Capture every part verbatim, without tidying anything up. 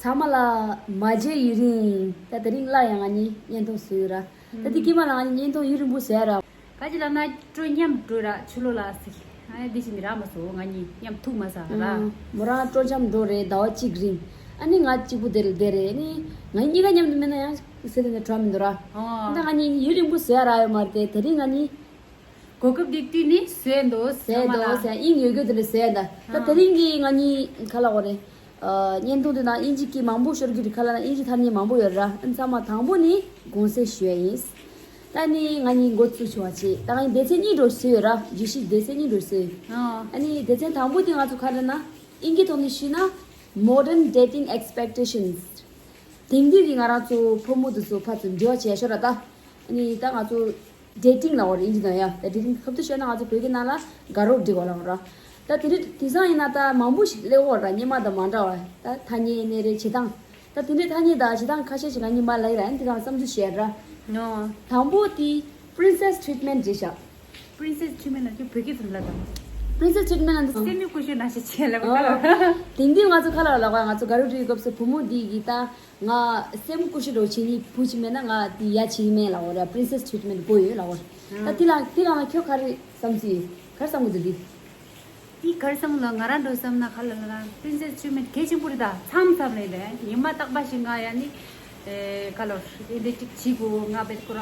ཚང་མ་ལ་མ་མཇལ་ཡུན་རིང་། ད་དེ་རིང་སླར་ཡང་ང་གཉིས་བརྙན་ཐུང་བཟོས་ཡོད་ར། ད་དེ་དཀྱིལ་མ་ལ་ང་གཉིས་བརྙན་ཐུང་ཡུན་རིང་པོ་བཟོས་ར། ག་ཅི་ལབ་ན་སྤྲོ་མཉམ་འགྲོ་ར་ཆུ་ལོག་ལ་ཟིག་ཨ་འདི་ཞིག་ནི་ར་མ་བཟོ། ང་གཉིས་མཉམ་ཐུག་མ་ཟ་ར། ཨང་། མོ་རང་སྤྲོ་འཆམ་འགྲོ་རེད། ཟླ་བ་གཅིག་རིང་། ཨ་ནི་ང་གཅིག་པུ་དེ་ལ་བསྡད་རེད། ཨ་ནི་ང་གཉིས་ཀ་མཉམ་དུ་མེད་ན་ཡང་ཟེར་དེ་ནས་གྲོགས་མི་འདུག་ར། ཨོ། ད་ང་གཉིས་ཡུན་རིང་པོ་བཟོས་ར་ཡོད་མ་རེད་དེ། དེ་རིང་ང་གཉིས་གོ་སྐབས་འདི་བཏུས་ནས་བཟོས་འདུག་ཟེར་ཚང་མ་འདུག་ལ། ཟེར་དབྱིངས་ཡོད་རྒྱུ་དེ་ལ་ཟེར་ད། ད་ཨ། དེ་རིང་གི་ང་གཉིས་ག་ལ་འོ་རེད། ཨ། བརྙན་ཐུང་དེ་ནང་དབྱིན་ཇི་སྐད་མང་པོ་ཤོར་གྱི་རེད། ག་ལ་ན་དབྱིན་ཇི་ཐ་སྙད་མང་པོ་ཡོད་ར། ཨ་ཚང་མ་དང་པོ་ནི་དགོངས་སེལ་ཞུ་ཡ་ཡིན། ད་ནི་ང་གཉིས་འགོ་བཙུགས་ཆོག་པ་བྱེད། ད་ང་གཉིས་སྡེ་ཚན་གཉིས་འགྲོ་བཟོས་ཡོད་ར། བརྗོད་གཞི་སྡེ་ཚན་གཉིས་འགྲོ་བཟོས་ཡོད། ཨ། ཨ་ནི་སྡེ་ཚན་དང་པོ་དེ་ང་ཚོ་ག་ལ་ན་དབྱིན་སྐད་ཐོག་ནས་ཞུས་ན། Modern dating expectations། དེང་དུས་ཀྱི་ང་རང་ཚོ་ཕོ་མོ་དེ་ཚོ་ཕར་ཚུར་འབྲེལ་བ་བྱས་ཤོར་ར་ད། ཨ་ནི་ད་ང་ཚོ་dating ལབ་པ་རེད་དབྱིན་ཇི་ནང་ཡ། ད་dating ཁ་ཐུག་ཤོད་ན་ང་ཚོ་བོད་སྐད་ནང་ལ་དགའ་རོགས་སྒྲིག་པ་ལབ་པ་ར། ད་དེ་རིང་དེང་སང་ཡིན་ན་ད་མང་པོ་ཞིག་སླེབས་ཡོད་ར། སྔོན་མ་དང་མ་འདྲ་བ། ད་ཐ་སྙད་ཡིན་ནའི་རེད། བྱེད་སྟངས། ད་དེ་འདྲའི་ཐ་སྙད་དང་བྱེད་སྟངས་ཁ་ཤས་ཤིག་ང་གཉིས་མར་ལབ་ཀྱི་ར། ཨ་ནི་དེ་ག་བསམ་ཚུལ་བཤད་ར། ནོ། དང་པོ་དེ་princess treatment རེད་ཤག Princess treatment ལབ་རྒྱུ་བོད་སྐད་དུ་ལབ་དང་། Princess treatment ལབ་འདི་སེམས་ནི་ཀུ་ཤུ་ན་ཞིག་བྱས་ལབ་ཨོ། དང་། དེང་དུས་ང་ཚོ་ག་ལ་ལབ་པ། ང་ཚོ་དགའ་རོགས་སྒྲིག་སྐབས་སུ་བུ་མོ་འདི་གིས་ད་ང་སེམས་ཀུ་ཤུ་འདྲ་བྱེད་ནི་བུ་ཅིག་མེད་ན་ང་དེ་ཡ་བྱེད་ཀྱི་མེད་ལབ་པ་རེད། princess treatment དགོས་ཡོད་ལབ་པ་རེད། ད་དེ་ལ་དེ་ལ་ང་ཁྱོད་ག་རེ་བསམ་ཚུལ་ཡོད། ག་རེ་བསམ་གི་འདུག་འདི། དེ་ག་རེ་བསམ་ལ། ང་རང་འགྲོ་བསམ་ན་ག་ལ་ལ་ན་princess treatment གལ་ཆེན་པོ་རེད། ད་མཚམས་མཚམས་ལས་ལས་ཉི་མ་རྟག་པ་ཞིག་ང་ཡ་ནི་ཨེ་ག་ལོ་ཨེ་འདྲ་ཅིག་བྱེད་དགོས། ང་བེད་ཁོ་ར་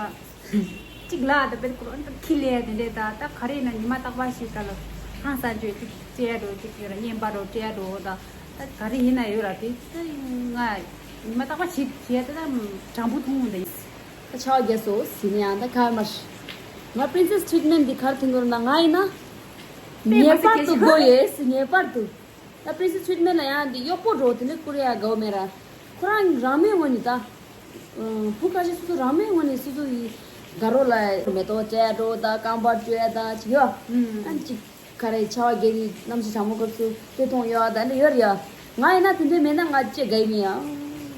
ཅིག་ལ་ད་བེད་ཁོ་ར་ཁི་ལས་དེ་འདྲས། ད་ད་ག་རེ་ཡིན་ན་ཉི་མ་རྟག་པ་ཞིག་ག་ལོ་ཧང་སང་བྱོས་ཅིག་སྤྲད་འགྲོ། ཅིག་ཡོད་ར་བརྙན་པར་རོ་སྤྲད་འགྲོ། ད་ད་ག་རེ་ཡིན་ན་ཡོད་ར། དེ་ད་ང་ཉི་མ་རྟག་པ་ཞིག་བྱས་ད་ད་དྲང་པོ་མཐོང་འོང་ད་ཡིན། ད་ཆར་པ་རྒྱག་སོང་ཟེར་ནས་ཡང་ད་ག་མར། ང་princess treatment འདི་ག་རེ་མཐོང་གི་ཡོད་ན། ང་ཡིན་ན་ངེས་པར་དུ་དགོས་ཡོད་ཟེར། ངེས་པར་དུ། ད་princess treatment ལ་ཡང་འདི་གཡོག་པོ་འགྲོ་དེ་ནི་བསྐུར་ཡ་དགའ་བོ་མེད་ར། ཁོ་རང་རང་མོས་ངོས་ནས་ད། ཨ། བུ་ཁ་ཤས་སོ་སོ་རང་མོས་ངོས་ནས་སོ་སོ་ཡི་དགའ་རོགས་ལ་མེ་ཏོག་སྤྲད་འགྲོ་ད་རྐང་པ་བཀྲུས་ད་ཅིག་ཡོད། ཨ་ཅིག་ག་རེ་ཆར་པ་རྒྱག་གི་གནམ་གཤིས་གྲང་མོ་སྐབས་སུ་དེ་མཐོང་ཡོད་ད་འདི་ཡོད་རེད་ཡ། ང་ཡིན་ན་དེ་འདྲ་མེད་ན་ང་ཅི་དགའ་གི་མིན་ཡ།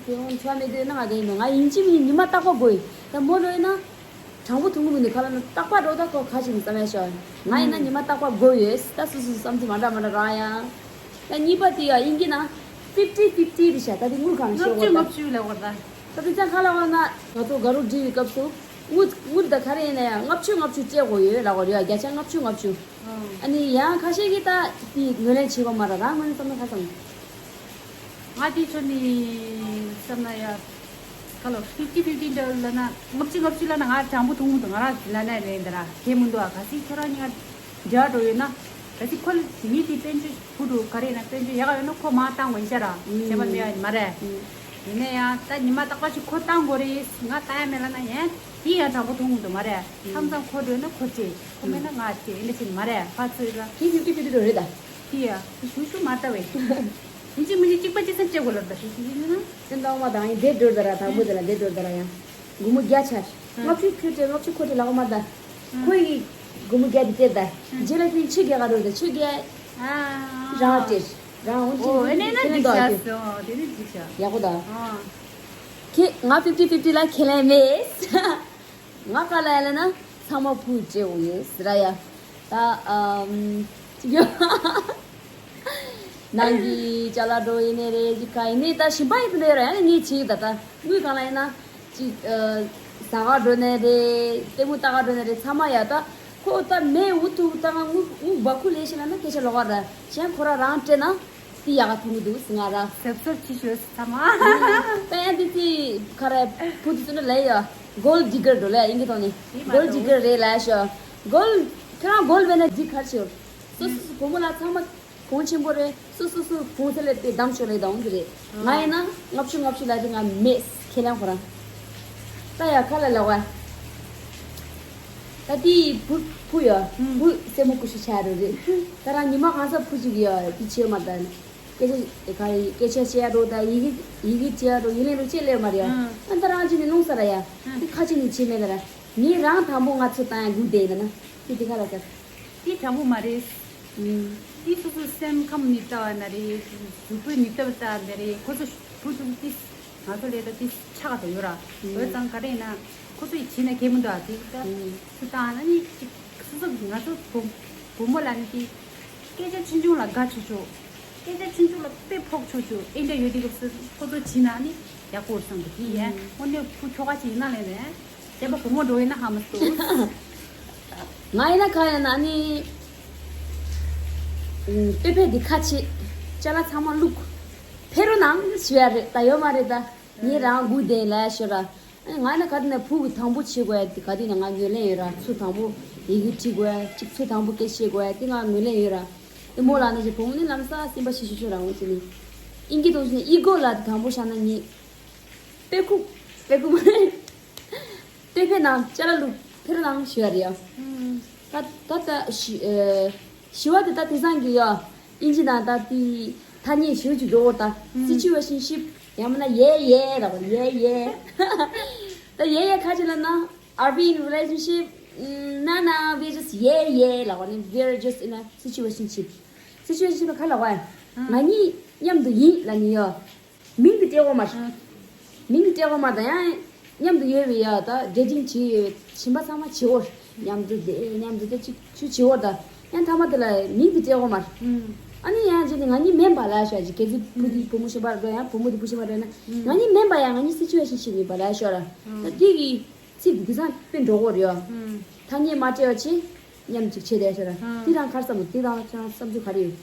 དེ་འོང་ཆར་པ་མེད་དུས་ན་ང་དགའ་གི་མིན། ང་ཡིན་གཅིག་མིན་ཉི་མ་རྟག་པར་དགོས་ཡི། ད་མོ་འགྲོ་ཡིན་ན། དྲང་པོ་ཐུང་ངུ་མི་འདུག་ག་ལ་ན་རྟག་པར་འགྲོ་ད་ཁོ་ག་ཞིག་ནི་བསམ་ཡ་ཤོག་ང་ཡིན་ན་ཉི་མ་རྟག་པར་དགོས་ཡོད། ད་སུ་སུ་བསམ་ཚུལ་མ་འདྲ་མ་འདྲ་རང་ཡ། ད་གཉིས་པ་དེ་ཡ་དབྱིན་སྐད་ན་fifty fifty རེད་ཤག་ད་དེ་དངུལ་གང་ཤེས་ལྔ་བཅུ་ལྔ་བཅུ་ལབ་པ་རེད་ད། ད་དེ་ཅང་ག་ལ་བ་ན་ང་ཚོ་དགའ་རོགས་སྒྲིག་པའི་སྐབས་སུ་དངུལ་དངུལ་ད་ག་རེ་ཡིན་ན་ཡང་ལྔ་བཅུ་ལྔ་བཅུ་སྤྲད་དགོས་ཡོད་ལབ་པ་རེད་ཡ། བརྒྱ་ཆ་ལྔ་བཅུ་ལྔ་བཅུ། ཨ་ནི་ཡང་ཁ་ཤས་ཀྱིས་ད་དེ་ངོས་ལེན་བྱེད་དགོས་མ་རེད། རང་ངོས་ནས་བསམ་ན་ག་བསམ། ང་དེ་ཚོ་ནི་བསམ་ན་ཡ། ག་ལོ་fifty fifty འདྲ་ལབ་ན་ལྔ་བཅུ་ལྔ་བཅུ་ལབ་ན་ང་དྲང་པོ་ཐུང་ངུ་འདུག་ང་རང་ལབ་ན་ལས་འདི་ར་གལ་མི་འདུག་ཨ། གལ་སྲིད་ཁྱོད་རང་གཉིས་ཀ་འབྲེལ་བ་འགྲོ་ཡོད་ན། གལ་སྲིད་ཁོ་ངེད་དེ་དཔལ་འབྱོར་བུ་འགྲོ་ག་རེ་ཡིན་ན་དཔལ་འབྱོར་ཡག་ཡོད་ན་ཁོ་མ་བཏང་དགོས་ཡིན་ཤ་ར། ཁྱད་པར་མེད་པ་མ་རེད། ཡིན་ན་ཡང་ད་ཉི་མ་རྟག་པ་ཞིག་ཁོ་བཏང་དགོས་རེད། ང་བཏང་ཡ་མེད་ལབ་ན་ཡང་དེ་ཡང་དྲང་པོ་ཐུང་ངུ་འདུག་མ་རེད། མཚམས་མཚམས་ཁོ་འགྲོ་ན་ཁོ་སྤྲད། ཁོ་མེད་ན་ང་སྤྲད། ཨེ་འདྲ་ཞིག་མ་རེད། ཕར་ཚུར་ལ་དེ་fifty fifty འགྲོ་རེད་ད། དེ་ཡ་དེ་ཞུ་ཞུ་མ་ལྟ་བས། ཡིན་གཅིག་མིན་གཅིག་གཅིག་པ་གཅིག་སེམས་བཅད་དགོས་ལབ་ད་ཞུ་ཞུ་ཞུ་ན། སེམས་ཏང་མ་དང་ཡིན་དེ་འགྲོ་ད་ར། དང་པོ་དེ་ལ་དེ་འགྲོ་ད་ར་ཡང་། སྒོར་མོ་བརྒྱ་ཆ། ལྔ་བཅུ་ཁྱོད་སྤྲད་ལྔ་བཅུ་ཁོ་སྤྲད་ལབ་མ་ད། ཁོ་ཡི་སྒོར་མོ་བརྒྱ་དེ་སྤྲད་ད། རྗེས་ལ་ཁྱོད་ཆུ་རྒྱག་ག་འགྲོ་ད་ཆུ་རྒྱག་རང་སྤྲད། རང་འོང་ཅི་ཨོ་ཨེ་ནས་ན་ཁྱོད་འགྲིག་ཆགས་སོང་། དེ་ནས་འགྲིག་ཆགས། ཡག་པོ་ད། ཨ། ཁྱེད་ང་fifty fifty ལ་ཁས་ལེན་མེད། ང་ག་ལ་ཡ་ལ་ན་ཚང་མ་བུ་སྤྲད་འོ་ཡོད་ཟེར་ཡ། ད་ཨམ་ཅིག་ཡོད། ནང་གི་ཅ་ལག་འགྲོ་ཡིན་ནའི་རེད། ཅིག་ག་ཡིན་ནའི་ད་ཞིམ་པ་ཡིན་ནའི་རེད། ཨ་ནི་ངས་བྱེད་ད། ད་དངུལ་གང་ལ་ཡིན་ན་ཅིག་ཨ་ཟ་ག་འགྲོ་ནའི་རེད། ལྟད་མོ་ལྟ་ག་འགྲོ་ནའི་རེད། ཚང་མ་ཡ་ད་ཁོ་ད་མེད་འུ་ཐུག་ད་ང་དངུལ་དངུལ་འབའ་ཁུ་ལས་ཤིག་ལ་ན་སྐད་ཆ་ལོག་ག་ར་གཞན་ཁོ་ར་རང་སྤྲད་ན། དེ་ཡག་ག་མཐོང་གི་འདུག་ཟེར་ང་ར། གཟབ་གཟབ་ཅིག་ཤོད་ཚང་མ། པན་དེ་དེ་ཁ་ར་བུ་དེ་ཚོ་ནི་ལས་ཡ། gold digger འགྲོ་ལས་དབྱིན་སྐད་ཐོག་ནས་gold digger རེད་ལས་ཤོ། gold ཁྱེད་རང་gold བས་ན་འགྲིག་ག་ཤོ། སོ་སོ་སོ་བུ་མོ་ལ་ཚང་མ་གོང་ཆེན་པོ་རེད། སོ་སོ་སོ་གོང་ཚད་ལས་དེ་གདམ་ཤོག་ལས་དང་འདི་རེད། ང་ཡིན་ན་ལྔ་བཅུ་ལྔ་བཅུ་ལ་དེ་ང་མེད་ཁས་ལེན་ཁོ་རང་། ད་ཡ་ཁ་ལ་ལ་བ། ད་དེའི་བུ་བུ་ཡ། ཨུམ། བུ་སེར་མོ་ཀུ་ཤུ་ཆགས་རེད་རེད། ད་རང་ཉི་མ་གང་ས་བུ་ཅིག་ཡ་དེ་བྱེད་མ་ད་ནི། སྐད་ཆ་ག་རེ་སྐད་ཆ་བཤད་རོགས་ད་ཡི་གེ་ཡི་གེ་བྱེད་རོགས་ཡི་ལན་རོགས་བྱེད་ལས་མ་རེད་ཡ། ཨུམ། ཨ་ད་རང་ཅི་ནས་ལུང་ས་ར་ཡ། ཨུམ། དེ་ཁ་ཅིག་ནས་བྱེད་མེད་ད་ར། ངས་རང་དང་པོ་ང་ཚོ་བཏང་ཡ་སྒུག་བསྡད་ཡིན་ན་དེ་དེ་ག་ལ་ཟེར། དེ་དྲང་པོ་མ་རེད། ཨུམ། དེ་སོ་སོའི་སེམས་ཁམས་ནས་ལྟ་བ་ན་རེད། གཟུགས་པོའི་ནུས་སྟོབས་ལྟ་བ་ན་རེད། ཁོ་ཚོ་བུ་ཚོ་དེ་ང་ཚོ་ལས་ད་དེ་ཆགས་དང་ཡོད་ར། ཨུམ། འོན་ཙང་ག་རེ་ཡིན་ན་ཁོ་ཚོ་ཡི་བྱེད་ན་གལ་མི་འདུག་ཨ། དེ་ད་ཨུམ། སུ་བཏང་ན་ནི་ཅིག་སོ་སོ་ང་ཚོ་བུ་བུ་མོ་ལ་ནི་དེ་སྐད་ཆ་ཆུང་ཆུང་ལ་དགའ་ཆོག་ཆོག་སྐད་ཆ་ཆུང་ཆུང་ལ་དཔེ་ཕོག་ཆོག་ཆོག་ཨེ་འདྲ་ཡོད་དུས་སྐབས་སུ་ཁོ་ཚོ་བྱིན་ན་ནི་ཡག་པོ་རེད་བསམ་གི། དེ་ཡིན་དངོས་གནས་བུ་ཁྱོ་ག་ཅིག་ཡིན་ན་ལས་ནས་བྱས་པ་བུ་མོ་འགྲོ་ཡིན་ན་ཧ་མ་སོང་། ང་ཡིན་ན་ག་ཡིན་ན་ནི། ཨུམ། སྟོད་ཕད་འདི་ཁ་ཕྱེ། ཅ་ལག་ཚང་མ་བླུགས། ཕེབས་རོགས་གནང་ཞུ་ཡ་རེད། ད་ཡོད་མ་རེད་ད། ངས་རང་སྒུག་བསྡད་ལབ་ཤོད་ར། ཨ་ནི་ང་ན་ག་དུས་ན་བུ་གི་དང་པོ་བྱེད་དགོས་ཡ་དེ་ག་དུས་ན་ང་ངོས་ལེན་ཡོད་ར། ཚུར་དང་པོ་ཡི་གེ་བྲིས་དགོས་ཡ། གཅིག་ཚུར་དང་པོ་སྐད་བཤད་དགོས་ཡ་དེ་ང་ངོས་ལེན་ཡོད་ར། དེ་མོ་ལ་ནི་ཅིག་བུ་མོ་ནི་ལམ་སང་སེམས་པ་ཤི་ཤི་ཤོར་ར། འོ་དེ་ནི་ཨིན་སྐད་གཏོང་ཤེས་ན་ཨི་གོ་ལ་དང་པོ་བཞག་ན་ངས་དཔེ་ཁུག་དཔེ་ཁུག་མ་རེད། སྟོད་ཕད་ནང་ཅ་ལག་བླུགས་ཕེབས་རོགས་གནང་ཞུ་ཡ་རེད་ཡ། ད་ད་ད་ཞི་ཨ། ཞི་བ་དེ་ད་དེང་སང་གི་ཡ། ཨིན་ཇི་ནང་ད་དེ་ཐ་སྙད་ཞུ་ཅིག་འགྲོ་བ་ད། སི་ཅུ་ཝེ་ཤན་ཤིབ་ཡང་མིན་ན་ཡེ་ཡེ་ལབ་པ་ཡེ་ཡེ། ད་ཡེ་ཡེ་ཁ་ཅིག་ལབ་ན། Are we in relationship? No, no, we're just yeah, yeah ལབ་པ་ནི། We're just in a situationship. Situationship ལ་ག་ལབ་པ། ང་གཉིས་མཉམ་དུ་ཡིན་ལབ་ནི་ཡ། མིང་དེ་སྤྲད་དགོས་མ་རེད། མིང་དེ་སྤྲད་དགོས་མ་རེད། ད་ཡང་མཉམ་དུ་ཡོད་པའི་ཡ་ད་ཌེ་ཊིང་བྱེད་ཡོད་ཕྱིན་པ་ཚང་མ་བྱེད་དགོས། མཉམ་དུ་བསྡད། མཉམ་དུ་བསྡད། ཅིག་ཅིག་བྱེད་དགོས། ད་ཡང་མཐའ་མ་དེ་ལ་མིང་དེ་སྤྲད་དགོས་མ་རེད། ཨ་ནི་ཡང་རྗེས་ནས་ང་གཉིས་མིན་པ་ལབ་ཤག་ཅིག་གལ་སྲིད་བུ་དེ་བུ་མོ་གཞན་པ་འགྲོ་ཡང་བུ་མོ་དེ་བུ་གཞན་པ་འགྲོ་ན། ང་གཉིས་མིན་པ་ཡང་ང་གཉིས་སི་ཅུ་ཝེ་ཤན་ཤིབ་ཡིན་པ་ལབ་ཤག་ར། ད་དེ་གི་ཚིག་དེ་དེང་སང་དཔེ་འགྲོ་གི་རེད་ཡ། ཐ་སྙད་མ་སྤྲད་པ་བྱས། མཉམ་གཅིག་བྱས་བསྡད་ཤག་ར། དེ་རང་ག་རེ་བསམ་གི། དེ་རང་ཁྱེད་རང་བསམ་ཚུལ་ག་རེ་ཡོད།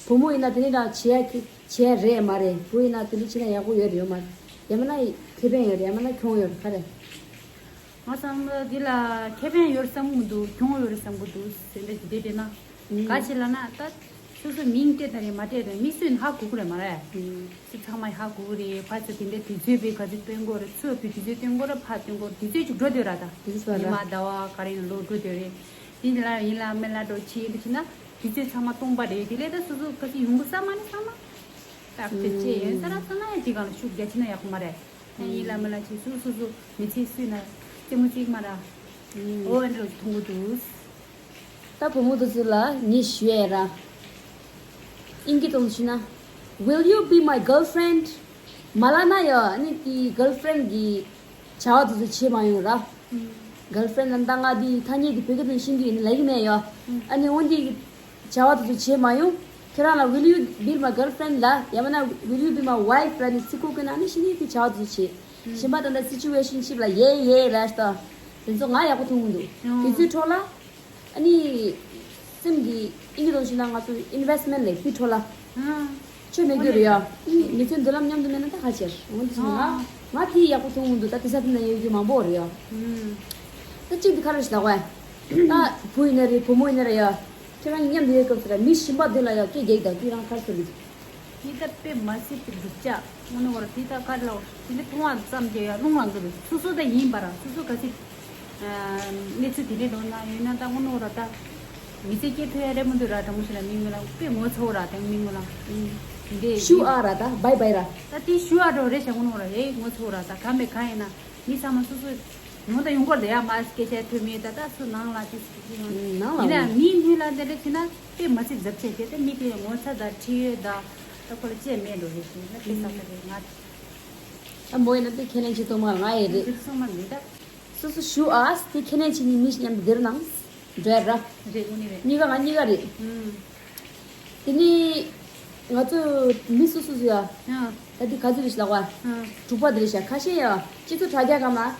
བུ་མོ་ཡིན་ན་དེ་འདྲ་བྱེད་ཡ་གི་བྱེད་ཡ་རེད་མ་རེད། བུ་ཡིན་ན་དེ་འདྲ་བྱེད་ན་ཡག་པོ་ཡོད་རེད་ཡོད་མ་རེད། ཡང་མིན་ན་ཁེ་ཕན་ཡོད་རེད། ཡང་མིན་ན་གྱོང་ཡོད་རེད། ག་རེ། ང་བསམ་བློ་འདི་ལ་ཁེ་ཕན་ཡོད་བསམ་གི་མི་འདུག་གྱོང་ཡོད་བསམ་གི་འདུག་ཟེར་འདྲ་ཞིག་འདི་དྲན་ན། ག་ཅི་ལབ་ན་ད། སོ་སོ་མིང་སྤྲད་ད་རེད་མ་སྤྲད་རེད། མི་སུས་ཧ་གོ་གི་རེད་མ་རེད། སུ་ཚང་མས་ཧ་གོ་གི་རེད། ཕར་ཚུར་དེ་འདྲའི་དུས་ཚོད་པས་ག་ཚོད་སྟོན་དགོས་རེད། ཚུར་དུས་ཚོད་སྟོན་དགོས་རེད། ཕར་སྟོན་དགོས་རེད། དུས་ཚོད་ཅིག་འགྲོ་སྡོད་ར། ད་དུས་ཚོད་ཉི་མ་ཟླ་བ་ག་རེ་ཡིན་ལོ་འགྲོ་སྡོད་རེད། དེ་ལ་ཡིན་ལ་མིན་ལ་འགྲོ་ཕྱི་ཡིན་དུ་ཕྱིན་ན་དུས་ཚོད་ཚང་མ་སྟོང་པ་རེད། དེ་ལས་ད་སོ་སོ་ག་ཚོད་ཡོང་གི་ས་མ་ནི་ཚང་མ་ད་དེ་ཅེ་ཡོད་ས་ར་ཚང་མ་ཡང་དེ་གང་ལ་ཤུགས་རྒྱ་ཆེ་ན་ཡག་པོ་མ་རེད། ཡིན་ལ་མིན་ལ་ཅིག་སོ་སོ་སོ་མི་ཚེ་སུས་ན་རྩེད་མོ་གཅིག་མ་ར། འོ་འདྲ་མཐོང་གི་འདུག་ད་བུ་མོ་དེ་ཚོ་ལ་ངས་ཞུ་ཡས་ར། ཨིན་སྐད་གཏོང་ཞུས་ན། Will you be my girlfriend? མ་ལབ་ན་ཡང་ཨ་ནི་དེའི་girlfriend གི་བྱ་བ་དེ་ཚོ་བྱེད་མ་ཡོང་ར། Girlfriend ལབ་ན་ད་ང་དེའི་ཐ་སྙད་དེ་བོད་སྐད་དུ་ཤེས་ཀྱི་ཡོད་ན་ལབ་ཀྱི་མེད་ཡ། ཨ་ནི་འོན་ཏེ་བྱ་བ་དེ་ཚོ་བྱེད་མ་ཡོང་། ཁྱོད་རང་ལ། Will you be my girlfriend ལ་ཡང་མིན་ན་Will you be my wife ལ་ནི་ཚིག་གོ་གི་ན་ནི་ཤེས་ཀྱི་ཡོད་ཀྱི་བྱ་བ་དེ་ཚོ་བྱེད། གཞན་པ་ད་ལྟ་situationship ལ་yeah yeah ལབ་ཤག་དེ་ཚོ་ང་ཡག་པོ་མཐོང་གི་འདུག་དེ་ཚོའི་ཐོག་ལ། ཨ་ནི། སེམས་ཀྱི་ཨིན་སྐད་གཏོང་ཞུས་ན་ང་ཚོ་investment ལས་དེ་འཕྲོ་ལ། ཆོས་མེད་རྒྱུ་རེད་ཡ། མི་ཚེ་མདུན་ལམ་མཉམ་དུ་མེད་ན་ད་ཧ་ཅེར་འོན་ཏེ་ང་ང་དེ་ཡག་པོ་མཐོང་གི་འདུག་ད་དེ་ས་དེ་ན་ཡོད་རྒྱུ་མང་པོ་རེད་ཡ། ད་གཅིག་དེ་ག་རེ་ཞིག་ལབ་དགོས། ད་བུ་ཡིན་ན་རེད། བུ་མོ་ཡིན་ན་རེད་ཡ། ཁྱེད་རང་གཉིས་མཉམ་དུ་ཡོད་སྐབས་སུ་ར་མི་གཞན་པ་དེ་ལ་ཡ་སྐད་རྒྱག་གི་ད་དེ་རང་ག་རེ་ཟེར་གི་འདུག་དེ་ལྟ་དཔེ་མ་སྲིད་པའི་སྡུག་ཅག་དངོས་གནས་བར་དེ་ལྟ་དཀའ་ལས་དེ་འདྲ་མཐོང་བ་ཙམ་གྱིས་ཡང་རླུང་ལངས་གི་རེད། སོ་སོ་ད་ཡིན་པ་ར་སོ་སོ་ག་ཚོད་གནས་ཚུལ་དེ་འདྲ་འགྲོ་ན་ཡོད་ན་ད་དངོས་གནས་བར་ད་མི་ཚེ་སྐྱེལ་ཐུབ་ཡ་རེད་མི་འདུག་ར། དྲང་མོ་བཤད་ན་མི་ངོ་ལ་དཔེ་ངོ་ཚ་བོ་ར། དེང་མི་ངོ་ལ་འདི་ཞུ་ཨ་ར་ད་བའི་བའི་ར། ད་དེ་ཞུ་ཨ་འགྲོ་རེད་ཤག་དངོས་གནས་བར་ཧེ་ངོ་ཚ་བོ་ར། ད་ག་མེད་ག་ཡིན་ན་མི་ཚང་མ་སོ་སོ་ཡོང་དང་ཡོང་གོ་རེད་ཡ། མ་སྐད་ཆ་ཐོས་མེད་ད། ད་སུ་ནང་ལ་ཅི་ཟེར་གི་ཡོང་ནང་ལ་ཡིན་ན་མིའི་སྣོད་ལ་དེ་འདྲ་བྱས་ན་དཔེ་མ་སྲིད་གཟབ་བྱས་བྱས་ཏེ་མི་དེ་ངོ་ཚ་དང་ཁྲེལ་ཡོད་དང་ད་ཁོ་ལ་བཅས་མེད་འགྲོ་རེད་ཞེས་ན་དཔེ་བསམ་པ་རེད་ང་། ཨ་མོ་ཡིན་ན་དེ་ཁས་ལེན་བྱེད་ཐུབ་མ་ང་ཡི་རེད། དེ་སོང་མ་མི་ད། སོ་སོ་ཞུ་ཨ་དེ་ཁས་ལེན་བྱེད་ནི་མི་ཞིག་མཉམ་དུ་སྡེར་ནང་འགྲོ་ཡ་ར། རེད་དངོས་གནས་རེད། གཉིས་ཀ་ང་གཉིས་ཀ་རེད། ཨུམ། དེ་ནི་ང་ཚོ་མི་སོ་སོ་སོ་ཡ། ཨ། ད་དེ་ག་ཚོད་རེད་ལབ་བ། ཨ། དྲུག་པ་དེ་རེད་ཤག་ཁ་ཤས་ཡ་སྤྱི་ཚོགས་དྲ་རྒྱ་སྒང་ལ་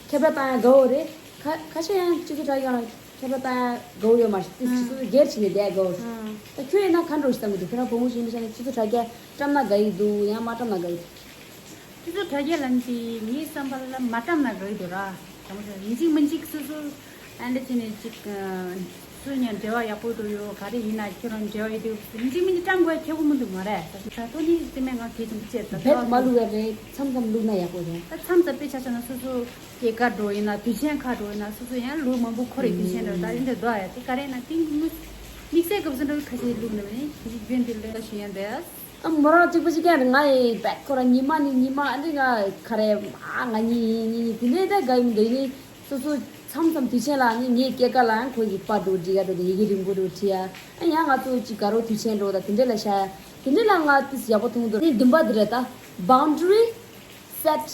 ཁྱབ་བསྒྲགས་བཏང་ཡ་དགའ་བོ་རེད། ཁ་ཁ་ཤས་ཡང་སྤྱི་ཚོགས་དྲ་རྒྱ་སྒང་ལ་ཁྱབ་བསྒྲགས་བཏང་ཡ་དགའ་བོ་ཡོད་མ་རེད། དེ་སྤྱི་ཚོགས་སྒེར་བྱས་ནས་བསྡད་དགའ་བོ་རེད། ཨ། ད་ཁྱོད་ཡིན་ན་ག་འདྲ་བསམ་གི་འདུག་ཁྱོད་རང་བུ་མོ་ཞིག་ཡིན་པའི་ཆ་ནས་སྤྱི་ཚོགས་དྲ་རྒྱ་བཀྲམ་ན་དགའ་ཡི་འདུག་ཡང་མ་བཀྲམ་ན་དགའ་ཡི་འདུག་སྤྱི་ཚོགས་དྲ་རྒྱ་ལབ་དེ་ངའི་བསམ་པ་ལ་མ་བཀྲམ་ན་དགའ་ཡི་འདུག་ར། དྲང་མོ་ཡིན་གཅིག་མིན་གཅིག་སོ་སོ་ཨ་འདྲ་བྱས་ནས་ཅིག་སུ་ཡང་འབྲེལ་བ་ཡག་པོ་འགྲོ་ཡོད་ག་རེ་ཡིན་ན་ཁྱོད་རང་འབྲེལ་བ་ཡོད་དུས་ཡིན་གཅིག་མིན་གཅིག་བཀྲམ་དགོས་ཁྱད་པར་མི་འདུག་མ་རེད། ད་ད་ཐོག་ནི་དེ་མེད་ང་གལ་ཆེན་པོ་བྱས་ད་བེད་མ་བླུག་ཡ་རེད། མཚམས་མཚམས་བླུག་ན་ཡག་པོ་རེད། ད་མཚམས་མཚམས་དཔེ་ཆ་བཞག་ན་སོ་སོ་སྐྱེས་སྐར་འགྲོ་ཡིན་ན་དུས་ཆེན་ཁག་འགྲོ་ཡིན་ན་སོ་སོ་ཡང་ལོ་མང་པོ་འཁོར་རེ་དུས་ཆེན་འགྲོ་ད་ཡིན་འདྲ་འདུག་ཨ་ཡ་དེ་ག་རེ་ན་དེ་དམིགས་དམིགས་བསལ་སྐབས་སུ་འགྲོ་ཁ་ཤས་བླུག་ན་མིན་དེ་རྒྱུན་དེ་ལས་ཞུ་ཡ་འདི། ཨ་མོ་རང་གཅིག་པ་གཅིག་རྐྱང་རེད། ང་ཡི་བེད་ཁོ་རང་ཉི་མ་ནི་ཉི་མ་ཨ་འདི་ང་ག་རེ་ཨ་ང་གཉིས་ཡིན་གཉིས་ཡིན་དེ་འདྲའི་ད་དགའ་ཡིན་འདི་ནི་སོ་སོ་མཚམས་མཚམས་དུས་ཆེན་ལ་ནི་ངའི་སྐྱེས་སྐར་ལའང་ཁོ་ཡི་པར་འགྲོ་བྲིས་ཡ་འགྲོ་དེ་ཡི་གེ་རིང་པོ་འགྲོ་བྲིས་ཡ་ཨ་ཡང་ང་ཚོ་གཅིག་དགའ་རོགས་དུས་ཆེན་འགྲོ་ད་དེ་འདྲའི་ལ་ཤ་ཡ་དེ་འདྲའི་ལ་ང་ཏིས་ཡག་པོ་མཐོང་འདུག་ནི་བདུན་པ་འདི་རེད་ད། Boundary set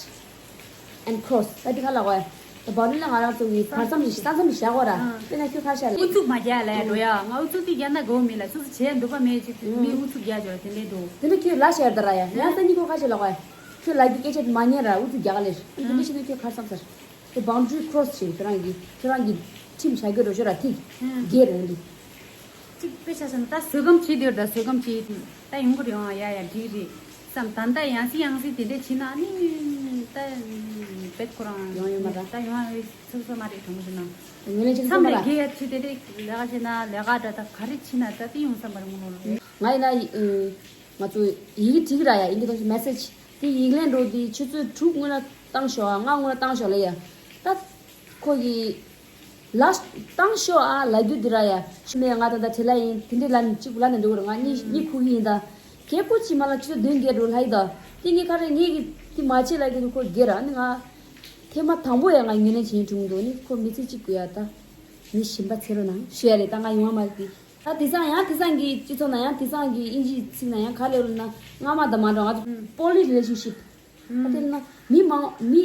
and cross ད་འདི་ག་ལ་གོ་ཡ། ད་བག་ལུས་ལ་ང་རང་ཚོ་གི་བར་མཚམས་ཤིག་ས་མཚམས་ཤིག་བཞག་གོ་ར། ཨང་། དཔེར་ན་ཁྱོད་ཁ་ཤ་ལ། ཨུ་ཚུགས་མ་རྒྱག་ལ་འགྲོ་ཡ། ང་ཨུ་ཚུགས་དེ་རྒྱག་ན་དགའ་བོ་མེད་ལ། སོ་སོ་བྱས་འདུག་པ་མེད་ཅིག་མི་ཨུ་ཚུགས་རྒྱག་འཇོག་དེ་འདྲས་འདུག་དེ་འདྲ་ཁྱོད་ལ་ཤར་ད་ར་ཡ། ཡང་ས་གཉིས་ཁོ་ཁ་ཤ་ལ་གོ་ཡ། ཁྱོད་ལ་གི་སྐད་ཆ་དེ་མ་ཉན་ར་ཨུ་ཚུགས་རྒྱག་ལེ། དེ་འདྲ་བྱས་ན་ཁྱོད་ཁར་བསམ་ཚར། དེ་boundary cross་བྱེད་ཁྱོད་རང་གི་ཁྱོད་རང་གི་ཁྲིམས་བཞག་གི་འགྲོ་ཤོག་ར་ཐིག་ཨང་། སྒེར་རེད་འདུག་གཅིག་དཔེ་ཆ་བཞག་ན་ད་བཟོད་སྒོམ་བྱེད་དེ་ད་བཟོད་སྒོམ་བྱེད། ད་ཡོང་གི་རེད། ཨང་། ཡ་ཡ་འགྲིག་རེད་བསམ། ད་ད་ཡང་སེ་ཡང་སེ་དེ་འདྲས་བྱེད་ན་ནི་ད་བེད་ཁོ་རང་ཡོང་ཡོད་མ་རེད། ད་ཡོང་ཡ་ཚུགས་ས་མ་རེད། དྲང་པོ་བཤད་ན་ངོས་ལེན་བྱེད་མཚམས་ཐུབ་མ་རེད། རེད། སྒེར་ཡ་བྱེད་དེ་འདྲས་ལས་ཀ་བྱེད་ན་ལས་ཀ་འདྲ་ད་ག་རེ་བྱེད་ན་ད་དེ་ཡོང་ས་མ་རེད་ངོ་ལོག་རེད། ང་ཡིན་ན་ང་ཚོ་ཡི་གེ་བྲིས་ཀྱི་ར་ཡ། ཨིན་སྐད་ཐོག་ཆེ་message་དེ་ཡིག་ལན་འགྲོ་དེ་ཆུ་ཚོད་དྲུག་སྔོན་ལ་བཏང་ཤོག་ཨ། ལྔ་སྔོན་ལ་བཏང་ཤོག་ལ་ཡ། ད་ཁོ་གི་ལ་བཏང་ཤོག་ཨ་ལ་རྒྱུ་དེ་ར་ཡ། ཤི་མེད་ང་ད་ད་བྲེལ་ལ་ཡིན་དེ་འདྲས་ལ་ནི་གཅིག་པུ་ལ་ནི་འགྲོ་གི་ར། ང་གཉིད་གཉིད་ཁུག་གི་ཡིན་ད། ཁྱེད་ཁོ་ཅི་མ་ལ་ཆུ་ཚོད་བདུན་བརྒྱད་འགྲོ་ལ་ཡི་ད། དེ་ངས་ག་རེ་ངས་གི་དེ་མ་བྱེད་ལ་གི་ཁོ་བརྒྱད་ར་ནི་ང་ཐེངས་མ་དང་པོ་ཡ་ང་ངོས་ལེན་བྱེད་མཁན་བྱུང་འདུག་ནི་ཁོ་མི་ཚེ་གཅིག་པུ་ཡ་ད། མི་གཞན་པ་ཚེ་རོ་ནང་ཤོད་ཡ་རེད། ད་ང་ཡོང་བ་མ་རེད་དེ། ད་དེང་སང་ཡང་དེང་སང་གི་སྤྱི་ཚོགས་ནང་ཡང་དེང་སང་གི་ཨིན་ཇིའི་ཚིག་ནང་ཡང་ག་ལེར་ལབ་ན་སྔ་མ་དང་མ་འདྲ་བ་ང་ཚོ་ཨུམ། poly relationship་ཨུམ། ད་དེ་ལབ་ན་མི་མང་མི་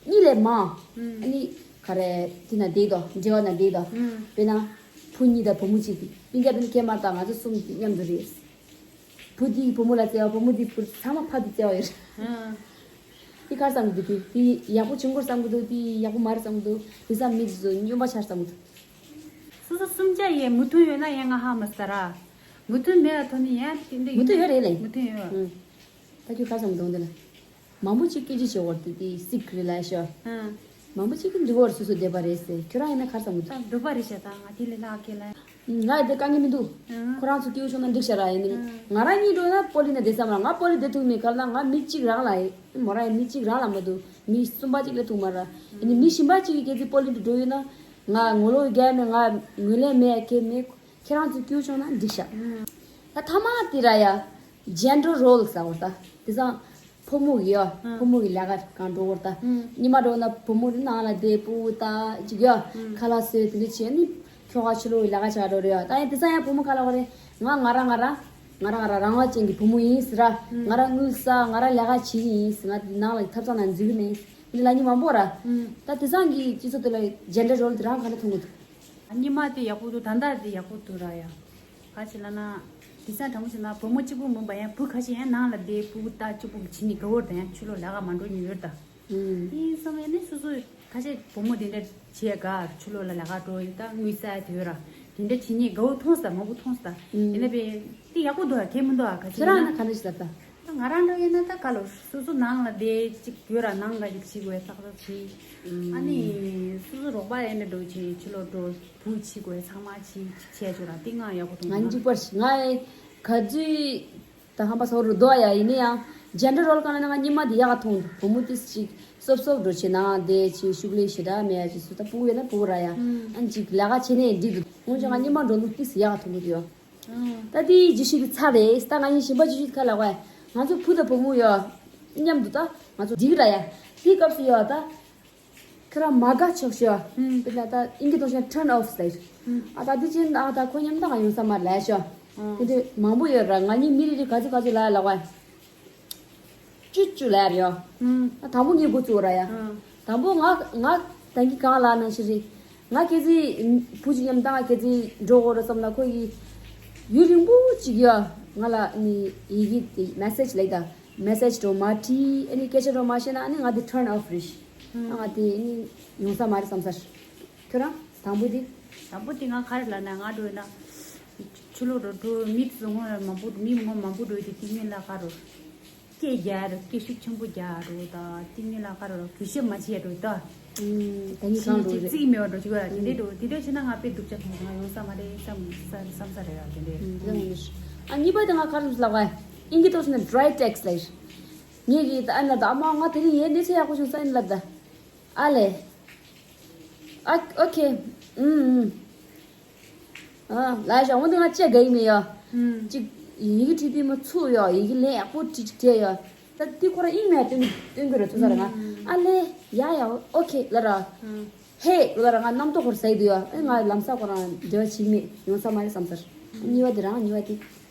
གཉིས་ལས་མང་ཨུམ། ཨ་ནི་ག་རེ་དེ་ན་བསྡད་དོ་འབྲེལ་བ་ན་བསྡད་དོ་ཨུམ། དཔེར་ན་བུ་གཉིས་དང་བུ་མོ་གཅིག་དེ་སྤུན་ཀྱག་དེ་ནི་སྐྱེས་མ་ཐག་ང་ཚོ་གསུམ་མཉམ་དུ་རེད། བུ་དེ་ཡིས་བུ་མོ་ལ་བརྩེ་བ། བུ་མོ་དེ་ཡིས་བུ། ཚང་མ་ཕ་དེ་བརྩེ་བ་ཡོད་རེད། ཨུམ། དེ་ག་རེ་བསམ་གི་འདུག་དེ་དེ་ཡག་པོ་བྱུང་དགོས་བསམ་གི་འདུག་དེ་ཡག་པོ་མ་རེད་བསམ་གི་འདུག་དེང་སང་མི་དེ་ཚོ་སྨྱོན་པ་ཆགས་བསམ་གི་འདུག་སོ་སོ་གསུམ་ཆ་ཡི་མོས་མཐུན་ཡོད་ན་ཡང་ང་ཧ་མ་སྟ་ར། མོས་མཐུན་མེད་པ་ཐོག་ནས་ཡང་དེ་འདྲ་མོས་མཐུན་ཡོད་རེད་ལེ། མོས་མཐུན་ཡོད། ཨུ། ད་ཁྱོད་ག་རེ་བསམ་གི་འདུག་འདི་ལ། མང་པོ་ཅིག་སྐད་ཆ་བཤད་འོར་དེ་དེ་སིག་རེད་ལ་ཤོ། ཨུ། མང་པོ་ཅིག་གི་འདི་བོར་སོ་སོ་བསྡད་པ་རེད་ཟེར། ཁྱོད་རང་ཡིན་ན་ག་རེ་བསམ་གི་འདུག་ད་འདོད་པ་རེད་ཤག་ད་ང་དེ་ལས་ལྷག་གི་ལ། ང་ཡི་དེ་དཀའ་ངལ་མི་འདུག་ཨང་། ཁོ་རང་ཚོ་སྐྱིད་པོ་བྱུང་ན་འགྲིག་ཤག་ར་ཡིན་ནི། ཨང་། ང་རང་གཉིས་འགྲོ་ན་པོ་ལི་ན་བསྡད་བསམ་ར། ང་པོ་ལི་བསྡད་ཐུབ་མེད་ག་ལ། ང་མི་གཅིག་རང་ལ་ཡིན་མོ་ར་ཡིན། མི་གཅིག་རང་ལ་མ་འདུག་མི་གསུམ་པ་གཅིག་ལ་ཐུག་མ་ར། ཡིན་ནི་མི་གཞན་པ་གཅིག་གི་སྐད་ཆ་པོ་ལི་དུ་འགྲོ་ཡོད་ན་ང་ངོ་ལོག་རྒྱག་མེད། ང་ངོས་ལེན་མེད་ཡ་གལ་མེད། ཁྱེད་རང་ཚོ་སྐྱིད་པོ་བྱུང་ན་འགྲིག་ཤག་ཨང་། ད་ཐ་མ་དེ་ར་ཡ། gender role་ཟེར་བ་ད་དེ་སང་ཕོ་མོ་གི་ཡོ། ཨང་། ཕོ་མོ་གི་ལས་ཀ་གང་འགྲོ་བར་ད། ཨང་། ཉི་མ་འགྲོ་ན་བུ་མོ་དེ་ནང་ལ་བསྡད་སྤུ་གུ་ད་ཅིག་ཡོ། ཨང་། ཁ་ལག་བཟོས་དེ་འདྲ་བྱས་ནི་ཁྱོ་ག་ཕྱི་ལོགས་ལས་ཀ་བྱ་འགྲོ་རེད་ཡོ། ད་ཡང་དེ་སང་ཡང་བུ་མོ་ཁ་ལག་བ་རེད། ང་ང་རང་ང་རང་ང་རང་ང་རང་རང་དབང་ཅན་གྱི་བུ་མོ་ཡིན་ཟེར་ར། ཨང་། ང་རང་དངུལ་ས་ང་རང་ལས་ཀ་བྱེད་ཀྱི་ཡིན་ཟེར། ང་དེ་ནང་ལ་ཐབ་ཚང་ནང་འཛུལ་གི་མེད་ཟེར། འདི་ལ་ཉི་མ་འབོ་ར། ཨང་། ད་དེ་སང་གི་སྤྱི་ཚོགས་དེ་ལ་gender role་དེ་རང་ག་འདྲ་མཐོང་གི་འདུག་གཉིས་མ་དེ་ཡག་པོ་འདུག་ད་ལྟ་དེ་ཡག་པོ་འདུག་ར་ཡ། ག་ཅི་ལ་ན། དེ་སང་དྲང་པོ་བྱས་ན་བུ་མོ་གཅིག་པུ་མིན་པ་ཡང་བུ་ཁ་ཤས་ཡང་ནང་ལ་བསྡད་སྤུ་གུ་ལྟ་གཅིག་པུ་བྱེད་ནི་དགའ་བོར་དང་ཡང་ཕྱི་ལོགས་ལས་ཀ་མ་འགྲོ་ནི་ཡོད་ད། ཨུམ། དེ་སོང་བས་ནི་སོ་སོ་ཁ་ཤས་བུ་མོ་དེ་འདྲ་བྱེད་དགའ་ཕྱི་ལོགས་ལ་ལས་ཀ་འགྲོ་ཡིན་ད་དངུལ་ས་དེ་ཡོད་ར། དེ་འདྲ་བྱེད་ནི་དགའ་བོ་མཐོང་ས་མང་པོ་མཐོང་ས་ད། ཨུམ། དེ་ནས་བས་དེ་ཡག་པོ་འདུག་ཨ་གལ་མི་འདུག་ཨ་ག་ཅི་ཁྱེད་རང་ཡིན་ན་ན། ག་འདྲ་ཞིག་ལབ་ད། ད་ང་རང་འདྲ་ཡིན་ན་ད་ག་ལོ་སོ་སོ་ནང་ལ་བསྡད་ཅིག་ཡོད་ར་ནང་ལ་ཅིག་བྱེད་དགོས་ཏག་ཏག་བྱེད། ཨ་ནི་སོ་སོ་རོགས་པ་ཡིན་ན་འགྲོ་ཅིག་ཕྱི་ལོགས་འགྲོ་བུ་བྱེད་དགོས་ཚང་མ་བྱེད་ཅིག་བྱས་ཆོག་ར་དེ་ང་ཡག་པོ་འདུག་ང་ན། འཇིགས་པར་ང་ག་ཚོད་ད་ཧམ་པ་སོ་རུ་རྡོ་ཡ་ཡིན་ནི་ཡང་gender role་གང་ན་ང་གཉིས་མ་དེ་ཡག་མཐོང་འདུག་བུ་མོ་ཏིས་ཅིག་སོབ་སོབ་འགྲོ་བྱེད་ནང་བསྡད་ཅིག་ཤུགས་ལས་ཞེ་དྲག་མེད་ཡ་ཅིག་སུ་ད་སྤུ་གུ་ཡོད་ན་སྤུ་གུ་ར་ཡ་ཨ་ནི་ཅིག་ལས་ཀ་བྱེད་ནས་འགྲིག་འདུག་ངོ་ཅོ་ང་གཉིས་མ་འགྲོ་ལུགས་ཏིས་ཡག་མཐོང་གི་འདུག་ཡ། ད་དེའི་རྗེས་ཤུལ་གྱི་ཚར་རེད། ད་ང་གཉིས་གཞན་པ་རྗེས་ཤུལ་ཁ་ལ་བ། ང་ཚོ་བུ་དང་བུ་མོ་ཡོད། མཉམ་དུ་ད་ང་ཚོ་འགྲིག་ར་ཡ། དེའི་སྐབས་སུ་ཡོད་ད། ཁྱེད་རང་མ་དགའ་ཆོག་ཤོག་དཔེར་ན་ད་ཨིན་སྐད་ཐོག་ཆེན་turn off་ཟེར། ཨ་ད་དེ་ཅན་ཨ་ད་ཁོ་མཉམ་ད་ང་ཡོང་ས་མ་རེད་ལབ་ཤོག་དེ་དུས་མང་པོ་ཡོད་ར། ང་གཉིས་མི་རེ་རེ་ག་ཚོད་ག་ཚོད་ལབ་ལབ་བ། ཅུ་ཅུ་ལབ་ཡ་རེད་ཡ། ཨང་། ད་དང་པོ་ངས་འགོ་བཙུགས་ར་ཡ། ཨང་། དང་པོ་ང་ང་ད་གིན་གང་ལ་ནང་བཞིན་རེད། ང་སྐད་འཛིན་བུ་གཅིག་མཉམ་ད་ང་སྐད་འཛིན་འགྲོ་དགོས་རེད་བསམ་ན་ཁོ་ཡིས་ཡུན་རིང་པོ་ཅིག་ཡ་ང་ལ་ནི་ཡི་གེ་དེ་message་ལབ་ད་message་འགྲོ་མ་བྲིས་ཨ་ནི་སྐད་ཆ་འགྲོ་མ་བཤད་ན་ཨ་ནི་ང་དེ་turn off་རེད། ཨང་། ང་དེ་ཨ་ནི་ཡོང་ས་མ་རེད་བསམ་ས་རེད། ཁྱོད་རང་དང་པོ་དེ། དང་པོ་དེ་ང་ག་རེ་ལབ་ན་ང་འགྲོ་ཡིན་ན། ཕྱི་ལོགས་འགྲོ་འགྲོ་མི་དེ་ཚོ་སྔོན་ལ་མང་པོ་མི་ངོ་མང་པོ་འགྲོ་ཡི་དེ་ཏིང་ངེ་ལ་ག་རུ། སྐད་རྒྱག་རུ་སྐད་ཤུགས་ཆེན་པོ་རྒྱག་རུ་ད་ཏིང་ངེ་ལ་ག་རུ་གུས་ཞབས་མ་བྱེད་རུ་ད། ཨུམ། ད་ནི་གང་འགྲོ་རེད། རྩིས་མེད་པ་འགྲོ་ཅིག་བ་དེ་འདྲས་འགྲོ་དེ་འདྲས་བྱས་ན་ང་དཔེ་སྡུག་ཅག་མཐོང་ང་ཡོང་ས་མ་རེད་བསམ་བསམ་བསམ་ས་རེད་ཡ་དེ་འདྲས། ཨུམ། དེ་འདྲས་ཡིན། ཨ་གཉིས་པ་དེ་ང་ག་རུ་ལབ་བ། ཨིན་སྐད་ཐོག་ནས་dry text་ལབ་ཡིན། ངེད་ཀྱིས་ད་ཨ་ན་ད་ཨ་མ་ང་དེ་རིང་ཡའི་གནས་ཚུལ་ཡག་པོ་བྱུང་ས་ཨིན་ལབ་ད། ཨ་ལེ། ཨ་ཨོ་ཁེ། ཨུམ་ཨུམ། ཨ་ལ་ཞང་བོ་འདི་ང་ཅེ་ག་ཡིན་མེད་ཡ། ཨུམ། ཅིག་ཡི་གེ་བྲིས་དུས་མ་ཚུགས་ཡ་ཡི་གེ་ལན་ཡག་པོ་བྲིས་ཅིག་བྲིས་ཡ། ད་འདི་ཁོ་ར་ཨིན་མེད་སྟོན་སྟོན་གི་རེད་ཚོ་ས་ར་ང་། ཨུམ། ཨ་ལེ་ཡ་ཡ་ཨོ་ཁེ་ལ་ར། ཨུམ། ཧེ་ལ་ར་ང་རྣམ་རྟོག་ཁོར་ཟ་ཡི་འདུག་ཡ། ཨེ་ང་ལམ་སང་ཁོ་རང་འབྲེལ་བ་བྱེད་མེད་ཡོང་ས་མ་རེད་བསམ་ས་ར། གཉིས་པ་འདི་རང་གཉིས་པ་འདི།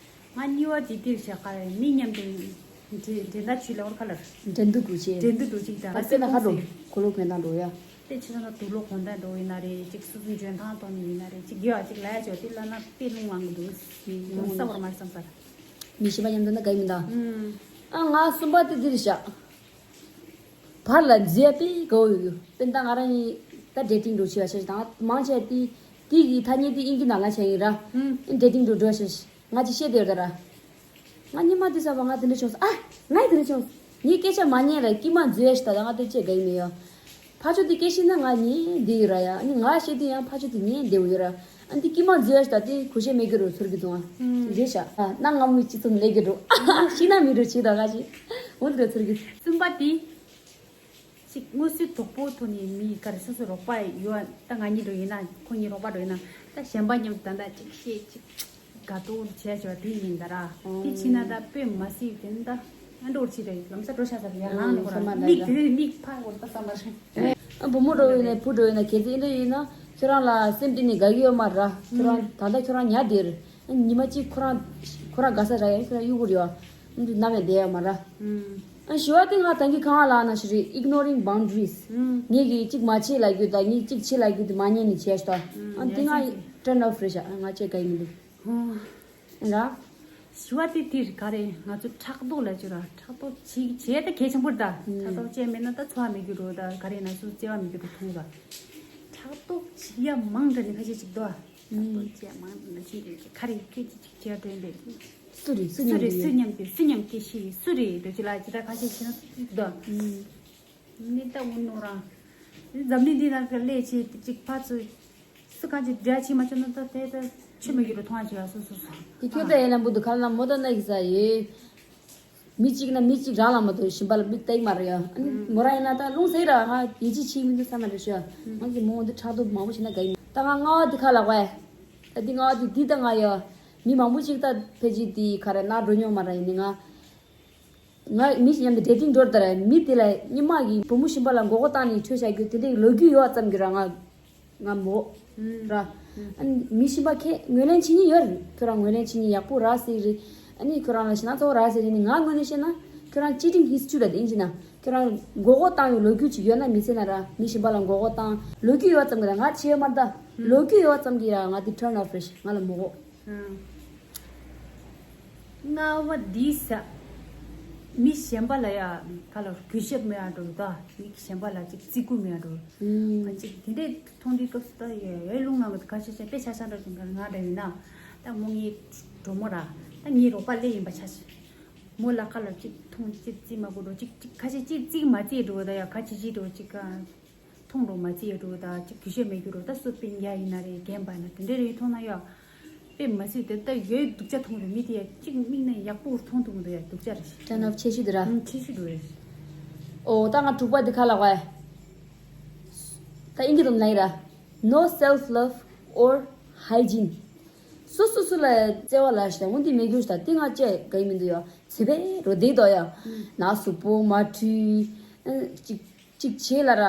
ང་གཉིས་པ་དེ་དེར་བཞག་ག་རེ་མི་མཉམ་དུ་འདྲེ་འདྲེ་ཟླ་ཆུ་ལ་བར་ཁ་ལར། འགྲན་བསྡུར་དགོས་ཆེ། འགྲན་བསྡུར་དགོས་ཅིག་དང་ཨ་སེ་ན་ཧ་རོ་གོ་ལོ་གོན་དང་འགྲོ་ཡ། དེ་ཕྱི་ཚོ་ན་དུག་ལོག་གོང་ད་འགྲོ་ཡིན་ན་རེད། ཅིག་སོ་སོ་འཇོན་ཐང་གཏོང་ནི་ཡིན་ན་རེད། ཅིག་དགེ་བ་ཅིག་ལ་ཡ་ཆོག་དེ་ལ་ན་དཔེ་རླུང་ལངས་གི་འདུག་ས་བར་མར་བསམ་ས་ར། མི་ཤི་བ་མཉམ་དུ་ན་དགའ་ཡིན་མི་འདའ། ཨུམ། ཨ་ང་གསུམ་པ་དེ་འདིར་བཞག་བར་ལ་མཛེས་པའི་དགའ་བོ་ཡོད་རྒྱུ་དཔེ་ད་ང་རང་ཡིན་ད་ཌེ་ཊིང་འགྲོ་ཆེ་བ་ཆེ་དང་མང་ཆེ་དེ་དེ་གི་ཐ་སྙད་དེ་ཨིན་གི་ནང་ལ་ཆ་ཡིན་ར། ཨུམ། ཌེ་ཊིང་འགྲོ་འགྲོ་ཆེ་ང་ཅི་བཤད་དེ་ཡོད་ད་ར། ང་ཉི་མ་དེ་ས་བ་ང་དེ་འདྲ་བྱུང་སོང་། ཨ། ང་ཡི་དེ་འདྲ་བྱུང་སོང་། ངའི་སྐད་ཆ་མ་ཉན་ལ་སྐྱིད་མ་འཛུལ་ཡ་ཞིག་ད་ལྟ་ང་དེ་བཅད་དགའ་ཡི་མི་ཡོད། ཕ་ཆོ་དེ་སྐད་ཤེས་ན་ང་ཉན་བསྡད་ཡོད་ར་ཡ། ཨ་ནི་ང་བཤད་དུས་ཡང་ཕ་ཆོ་དེ་ཉན་བསྡད་ཡོད་ར། ཨ་འདི་སྐྱིད་མ་འཛུལ་ཡ་ཞིག་ད་དེ་གུ་ཤེས་མེད་གི་རུ་ཚོར་གི་འདུག་ཨ། རེད་ཤག་ཨ་ན་ང་མི་སྤྱི་ཚོགས་ལས་གི་འགྲོ། ཤི་ན་མི་འགྲོ་ཆེ་ད་ང་ཞིག་འོན་ཏེ་ཚོར་གི། གསུམ་པ་དེ། གཅིག་དངོས་སུ་དོག་པོ་ཐོག་ནས་མི་ག་རེ་སོ་སོ་རོགས་པ་ཡོད་ད་ང་གཉིས་འགྲོ་ཡིན་ན་ཁོ་གཉིས་རོགས་པ་འགྲོ་ཡིན་ན་ད་གཞན་པ་མཉམ་དུ་ད་ལྟ་གཅིག་བཤད་གཅིག་དགའ་ཏོག་བྱས་བྱས་པ་དེ་ཡིན་ད་ར། དེ་ཕྱིན་ན་ད་དཔེ་མ་སྲིད་དེ་ནི་ད་ཨ་འགྲོ་ཕྱི་རེད་ལམ་སང་འགྲོ་ཤ་ཟ་ཡ་ལང་ནི་ཁོ་ར་མིག་དེ་རེད་མིག་ཕ་འོ་ད་བསམ་པ་རེད། ཨ་བུ་མོ་འགྲོ་ཡིན་ན་བུ་འགྲོ་ཡིན་ན་གལ་སྲིད་ཨེ་འདྲ་ཡིན་ན་ཁྱོད་རང་ལ་སེམས་གཏིང་ནས་དགའ་གི་ཡོད་མ་ར། ཁྱོད་རང་ད་ལྟ་ཁྱོད་རང་ཉལ་བསྡད་རེད། ཉི་མ་གཅིག་ཁོ་རང་ཁོ་རང་དགའ་ས་ར་ཡ་ཁྱོད་རང་གཡུག་གུར་ཡོད། ཨ་འདི་ནམ་ཡང་བསྡད་ཡོད་མ་ར། ཨ་ཞུ་བ་དེ་ང་ད་གིན་གང་ལ་ན་ཞུ་རེད། Ignoring boundaries། ངས་གི་གཅིག་མ་བྱེད་ལ་རྒྱུ་དང་ངས་གཅིག་བྱེད་ལ་རྒྱུ་དེ་མ་ཉན་ནས་བྱས་ཤོག་ཨ་འདི་ང་turn off རེད་ཤག་ང་བྱེད་དགའ་ཡི་མི་འདུག་ཨ་ར། ཞུ་བ་དེ་དེ་རེད་ག་རེད། ང་ཚོ་ཕྲག་དོག་ལ་བཅོས་ར་ཕྲག་དོག་བྱེད་བྱས་ད་གལ་ཆེན་པོ་རེད་ད། ཕྲག་དོག་བཅས་མེད་ན་ད་འཚོ་བ་མེད་རྒྱུ་རེད་ད་ག་རེ་ན་སུ་བརྩེ་བ་མེད་རྒྱུ་རེད་མཐོང་ད། ཕྲག་དོག་བྱེད་ཡ་མང་དྲགས་ནས་ཁ་ཤས་ཅིག་འདུག་ཨ། ཕྲག་དོག་བྱེད་ཡ་མང་དྲགས་ནས་ཅིག་རེད་ག་རེ་སྐད་ཅིག་ཅིག་བྱས་དྲན་པས། སུ་རེད་སུ་སུ་མཉམ་རེད་དུ་སུ་ཡོད། མཉམ་དུ་སུ་མཉམ་སྐད་ཤེས་སུ་རེད་འདོད་ཅི་ལ་ཅི་ད་ཁ་ཤས་ཤེས་ན་སུ་ཅིག་འདུག་ཨ། ནི་ད་དངོས་གནས་རང་འཛམ་གླིང་འདི་ནང་གི་ལས་བྱེད་དེ་ཅིག་ཕར་ཚུར་སུ་གང་ཅིག་འདྲ་བྱེད་མ་བྱུང་ན་ད་དེ་ད་ཆུ་མ་གྱུར་རུ་མཐོང་ཡ་བྱེད་ཡ་སོ་སོ་སོ། དེ་ཁྱོད་ད་ཡན་ལ་འབུ་དུ་ག་ལ་མོ་ད་ན་གི་ས་ཡོད། མི་གཅིག་ན་མི་གཅིག་རང་ལ་མ་གཏོགས་གཞན་པ་ལ་མིག་བལྟས་མ་རེད་ཡ། ཨ་ནི་མོ་རང་ཡིན་ན་ད་རླུང་ཟེར་ར་ང་ཡིད་ཆེས་བྱེད་མི་འདུག་བསམ་མ་རེད་ཤི་ཡ། ང་གི་མོ་འདི་ཕྲག་དོག་མང་པོ་བྱེད་ན་དགའ་ཡིན། ད་ང་རྔ་བ་འདི་ཁ་ལག་པ་ཡ། ད་འདི་རྔ་བ་འདི་འདི་ད་ང་ཡ། མི་མང་པོ་ཅིག་ད་ཕལ་ཆེར་འདི་ཁ་ར་ན་འགྲོ་མྱོང་མ་ར་ཡིན་ནི་ང་། ང་མི་ཞིག་མཉམ་དུ་dating་འགྲོ་ད་ར་མི་དེ་ལ་སྙི་མ་གི་བུ་མོ་གཞན་པ་ལ་མགོ་སྐོར་བཏང་ནས་ཆོས་བྱ་རྒྱུ་དེ་འདྲའི་ལོ་རྒྱུས་ཡོད་ཙམ་གྱི་ར་ང་། ང་མོ། ར། ཨ་ནི་མི་གཞན་པ་ཁྱེད་ངོས་ལེན་བྱེད་མཁན་ཡོད་རེད། ཁྱོད་རང་ངོས་ལེན་བྱེད་མཁན་ཡག་པོ་རག་ཟེར་གི་རེད། ཨ་ནི་ཁྱོད་རང་ལ་ཞེ་ན་གཙོ་བོ་རག་ཟེར་རེད་ནི་ང་ངོས་ནས་བཤད་ན་ཁྱོད་རང་cheating history་ལ་དེ་ཡིན་གྱི་ན་ཁྱོད་རང་མགོ་སྐོར་བཏང་བའི་ལོ་རྒྱུས་ཅིག་ཡོད་ན་མི་ཚེ་ན་ར་མི་གཞན་པ་ལ་མགོ་སྐོར་བཏང་ལོ་རྒྱུས་ཡོད་ཙམ་གྱི་ར་ང་བྱེད་ཡོད་མ་རེད་ད། ལོ་རྒྱུས་ཡོད་ཙམ་གྱི་ར་ང་དེ་turn off་རེད་ང་ལ་མོ་གོ། ལྔ་པ་འདི་ས། མི་གཞན་པ་ལ་ཡ་ག་ལ་གུས་ཞབས་མེད་ཨ་འགྲོ་ད། མི་གཞན་པ་ལ་ཅིག་བརྩི་བཀུར་མེད་ཨ་འགྲོ། ཨ་ཅིག་དེ་འདྲས་མཐོང་དུས་སྐབས་སུ་ད་ཡ་ཡ་རླུང་ལངས་པ་དེ་ག་ཤེད་ཤེད་དཔེ་ཆ་ཆ་འདྲ་ཅིག་ང་འདྲ་ཡིན་ན། ད་མོ་ངའི་གྲོགས་མོ་ར། ད་ངའི་རོགས་པ་ལས་ཡིན་པ་ཆ་ཤེད། མོ་ལ་ག་ལ་ཅིག་མཐོང་ཅིག་བརྩི་མ་དགོས་འགྲོ་ཅིག་ཅིག་ཁ་ཤས་ཅིག་བརྩི་མ་བརྩི་འགྲོ་ད་ཡ་ག་ཅིག་ཅིག་འགྲོ་ཅིག་ག་མཐོང་འགྲོ་མ་བརྩི་ཡ་འགྲོ་ད་ཅིག་གུས་ཞབས་མེད་རྒྱུ་འགྲོ་ད་སུ་སྤུན་ཀྱག་ཡིན་ན་རེད་རྒན་པ་ཡིན་ན་དེ་འདྲས་རེད་མཐོང་ན་ཡ། དཔེ་མ་སྲིད་དེ་ལྟ་ཡོད་སྡུག་ཅག་མཐོང་དུས་མི་དེ་ཡ་གཅིག་མིག་ནས་ཡག་པོ་མཐོང་ཐུབ་མི་འདུག་ཡ་སྡུག་ཅག་རེད། turn off་ཆེ་ཤོས་དེ་ར། ཨང་ཆེ་ཤོས་འདུག་རེད། ཨོ་ད་ང་དྲུག་པ་དེ་ཁ་ལག་པ་ཡ། ད་ཨིན་སྐད་དུ་ལབ་ཡིན་ར། No self love or hygiene། སོ་སོ་སོ་ལ་བརྩེ་བ་ལ་ཞིག་དང་འོན་ཏེ་མེད་རྒྱུ་ཞིག་དང་དེ་ང་བཅས་ག་ཡིན་མི་འདུག་ཡ་ཚེ་བའི་རོ་བདེ་དོ་ཡ། ན་གཟུགས་པོ་མ་འཁྲུས། ཅིག་ཅིག་བྱེད་ལ་ར།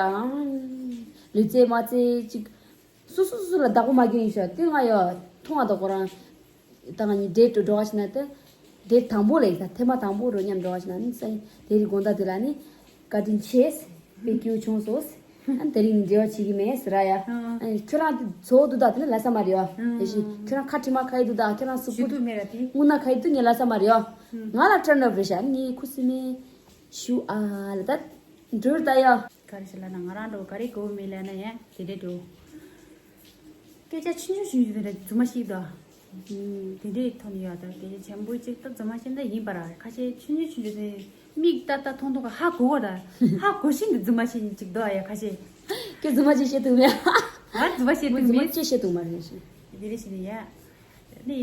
ལུས་རྩལ་མ་རྩལ་ཅིག་སོ་སོ་སོ་ལ་བདག་པོ་མ་སྐྱོན་ཡིན་ཤག་དེ་ང་ཡ་མཐོང་བ་དང་ཁོ་རང་ད་ང་གཉིས་date་འགྲོ་བ་ཞིག་ན་དེ་date་དང་པོ་ལ་ཡིན་ས་ཐེངས་མ་དང་པོ་རོ་མཉམ་འགྲོ་བ་ཞིག་ན་ནི་ས་ཡིན་དེ་རིང་དགོང་དག་དེ་ལ་ནི་བཀའ་དྲིན་ཆེ་དཔེ་སྐྱིད་པོ་བྱུང་སོང་། ཨ་ནི་དེ་རིང་ནི་འབྲེལ་བ་བྱེད་ཀྱི་མེད་ཟེར་ར་ཡ། ཨ་ནི་ཁྱོད་རང་དེ་ཚོ་འདུག་ད་དེ་ནི་ལ་ས་མ་རེད་ཡ། དེ་བཞིན་ཁྱོད་རང་ཁ་དྲི་མ་ཁ་ཡི་འདུག་ད་ཁྱོད་རང་གཟུགས་པོ་ཞུ་དུ་མེད་ར་དེ། རྔུལ་ནག་ཁ་ཡི་འདུག་ངས་ལ་ས་མ་རེད་ཡ། ང་ལ་turn off་རེད་ཤག་ངས་ཁུ་སིམ་མེ་ཞུ་ཨ་ལ་ད། འགྲུལ་ད་ཡ། ག་རེ་ཞིག་ལ་ན་ང་རང་འགྲོ་ག་རེ་གོ་མི་ལ་ན་ཡ་དེ་འདྲས་འགྲོ། སྐད་ཆ་ཆུང་ཆུང་ཆུང་ཆུང་དེ་འདྲ་རྫུན་མ་ཞིག་དང་། དེ་འདྲས་ཐོན་ཡོད་ད་སྐད་ཆ་ཆེན་པོ་ཅིག་ད་རྫུན་མ་ཞིག་ད་ཡིན་པ་ར་ཁ་ཤས་ཆུང་ཆུང་ཆུང་ཆུང་དེ་མིག་ལྟ་ལྟ་མཐོང་མཐོང་ག་ཧ་གོ་གོ་ད་ཧ་གོ་ཤིན་ཏུ་རྫུན་མ་ཞིག་ཅིག་འདུག་ཡ་ཁ་ཤས། ཁྱོད་རྫུན་མ་ཅིག་བཤད་ཐུབ་མེད། ང་རྫུན་མ་བཤད་ཐུབ་རྫུན་མ་མེད། ཅིག་བཤད་ཐུབ་མ་རེད་ཞིག་དེ་འདྲས་ཞིག་ནི་ཡ། ནི།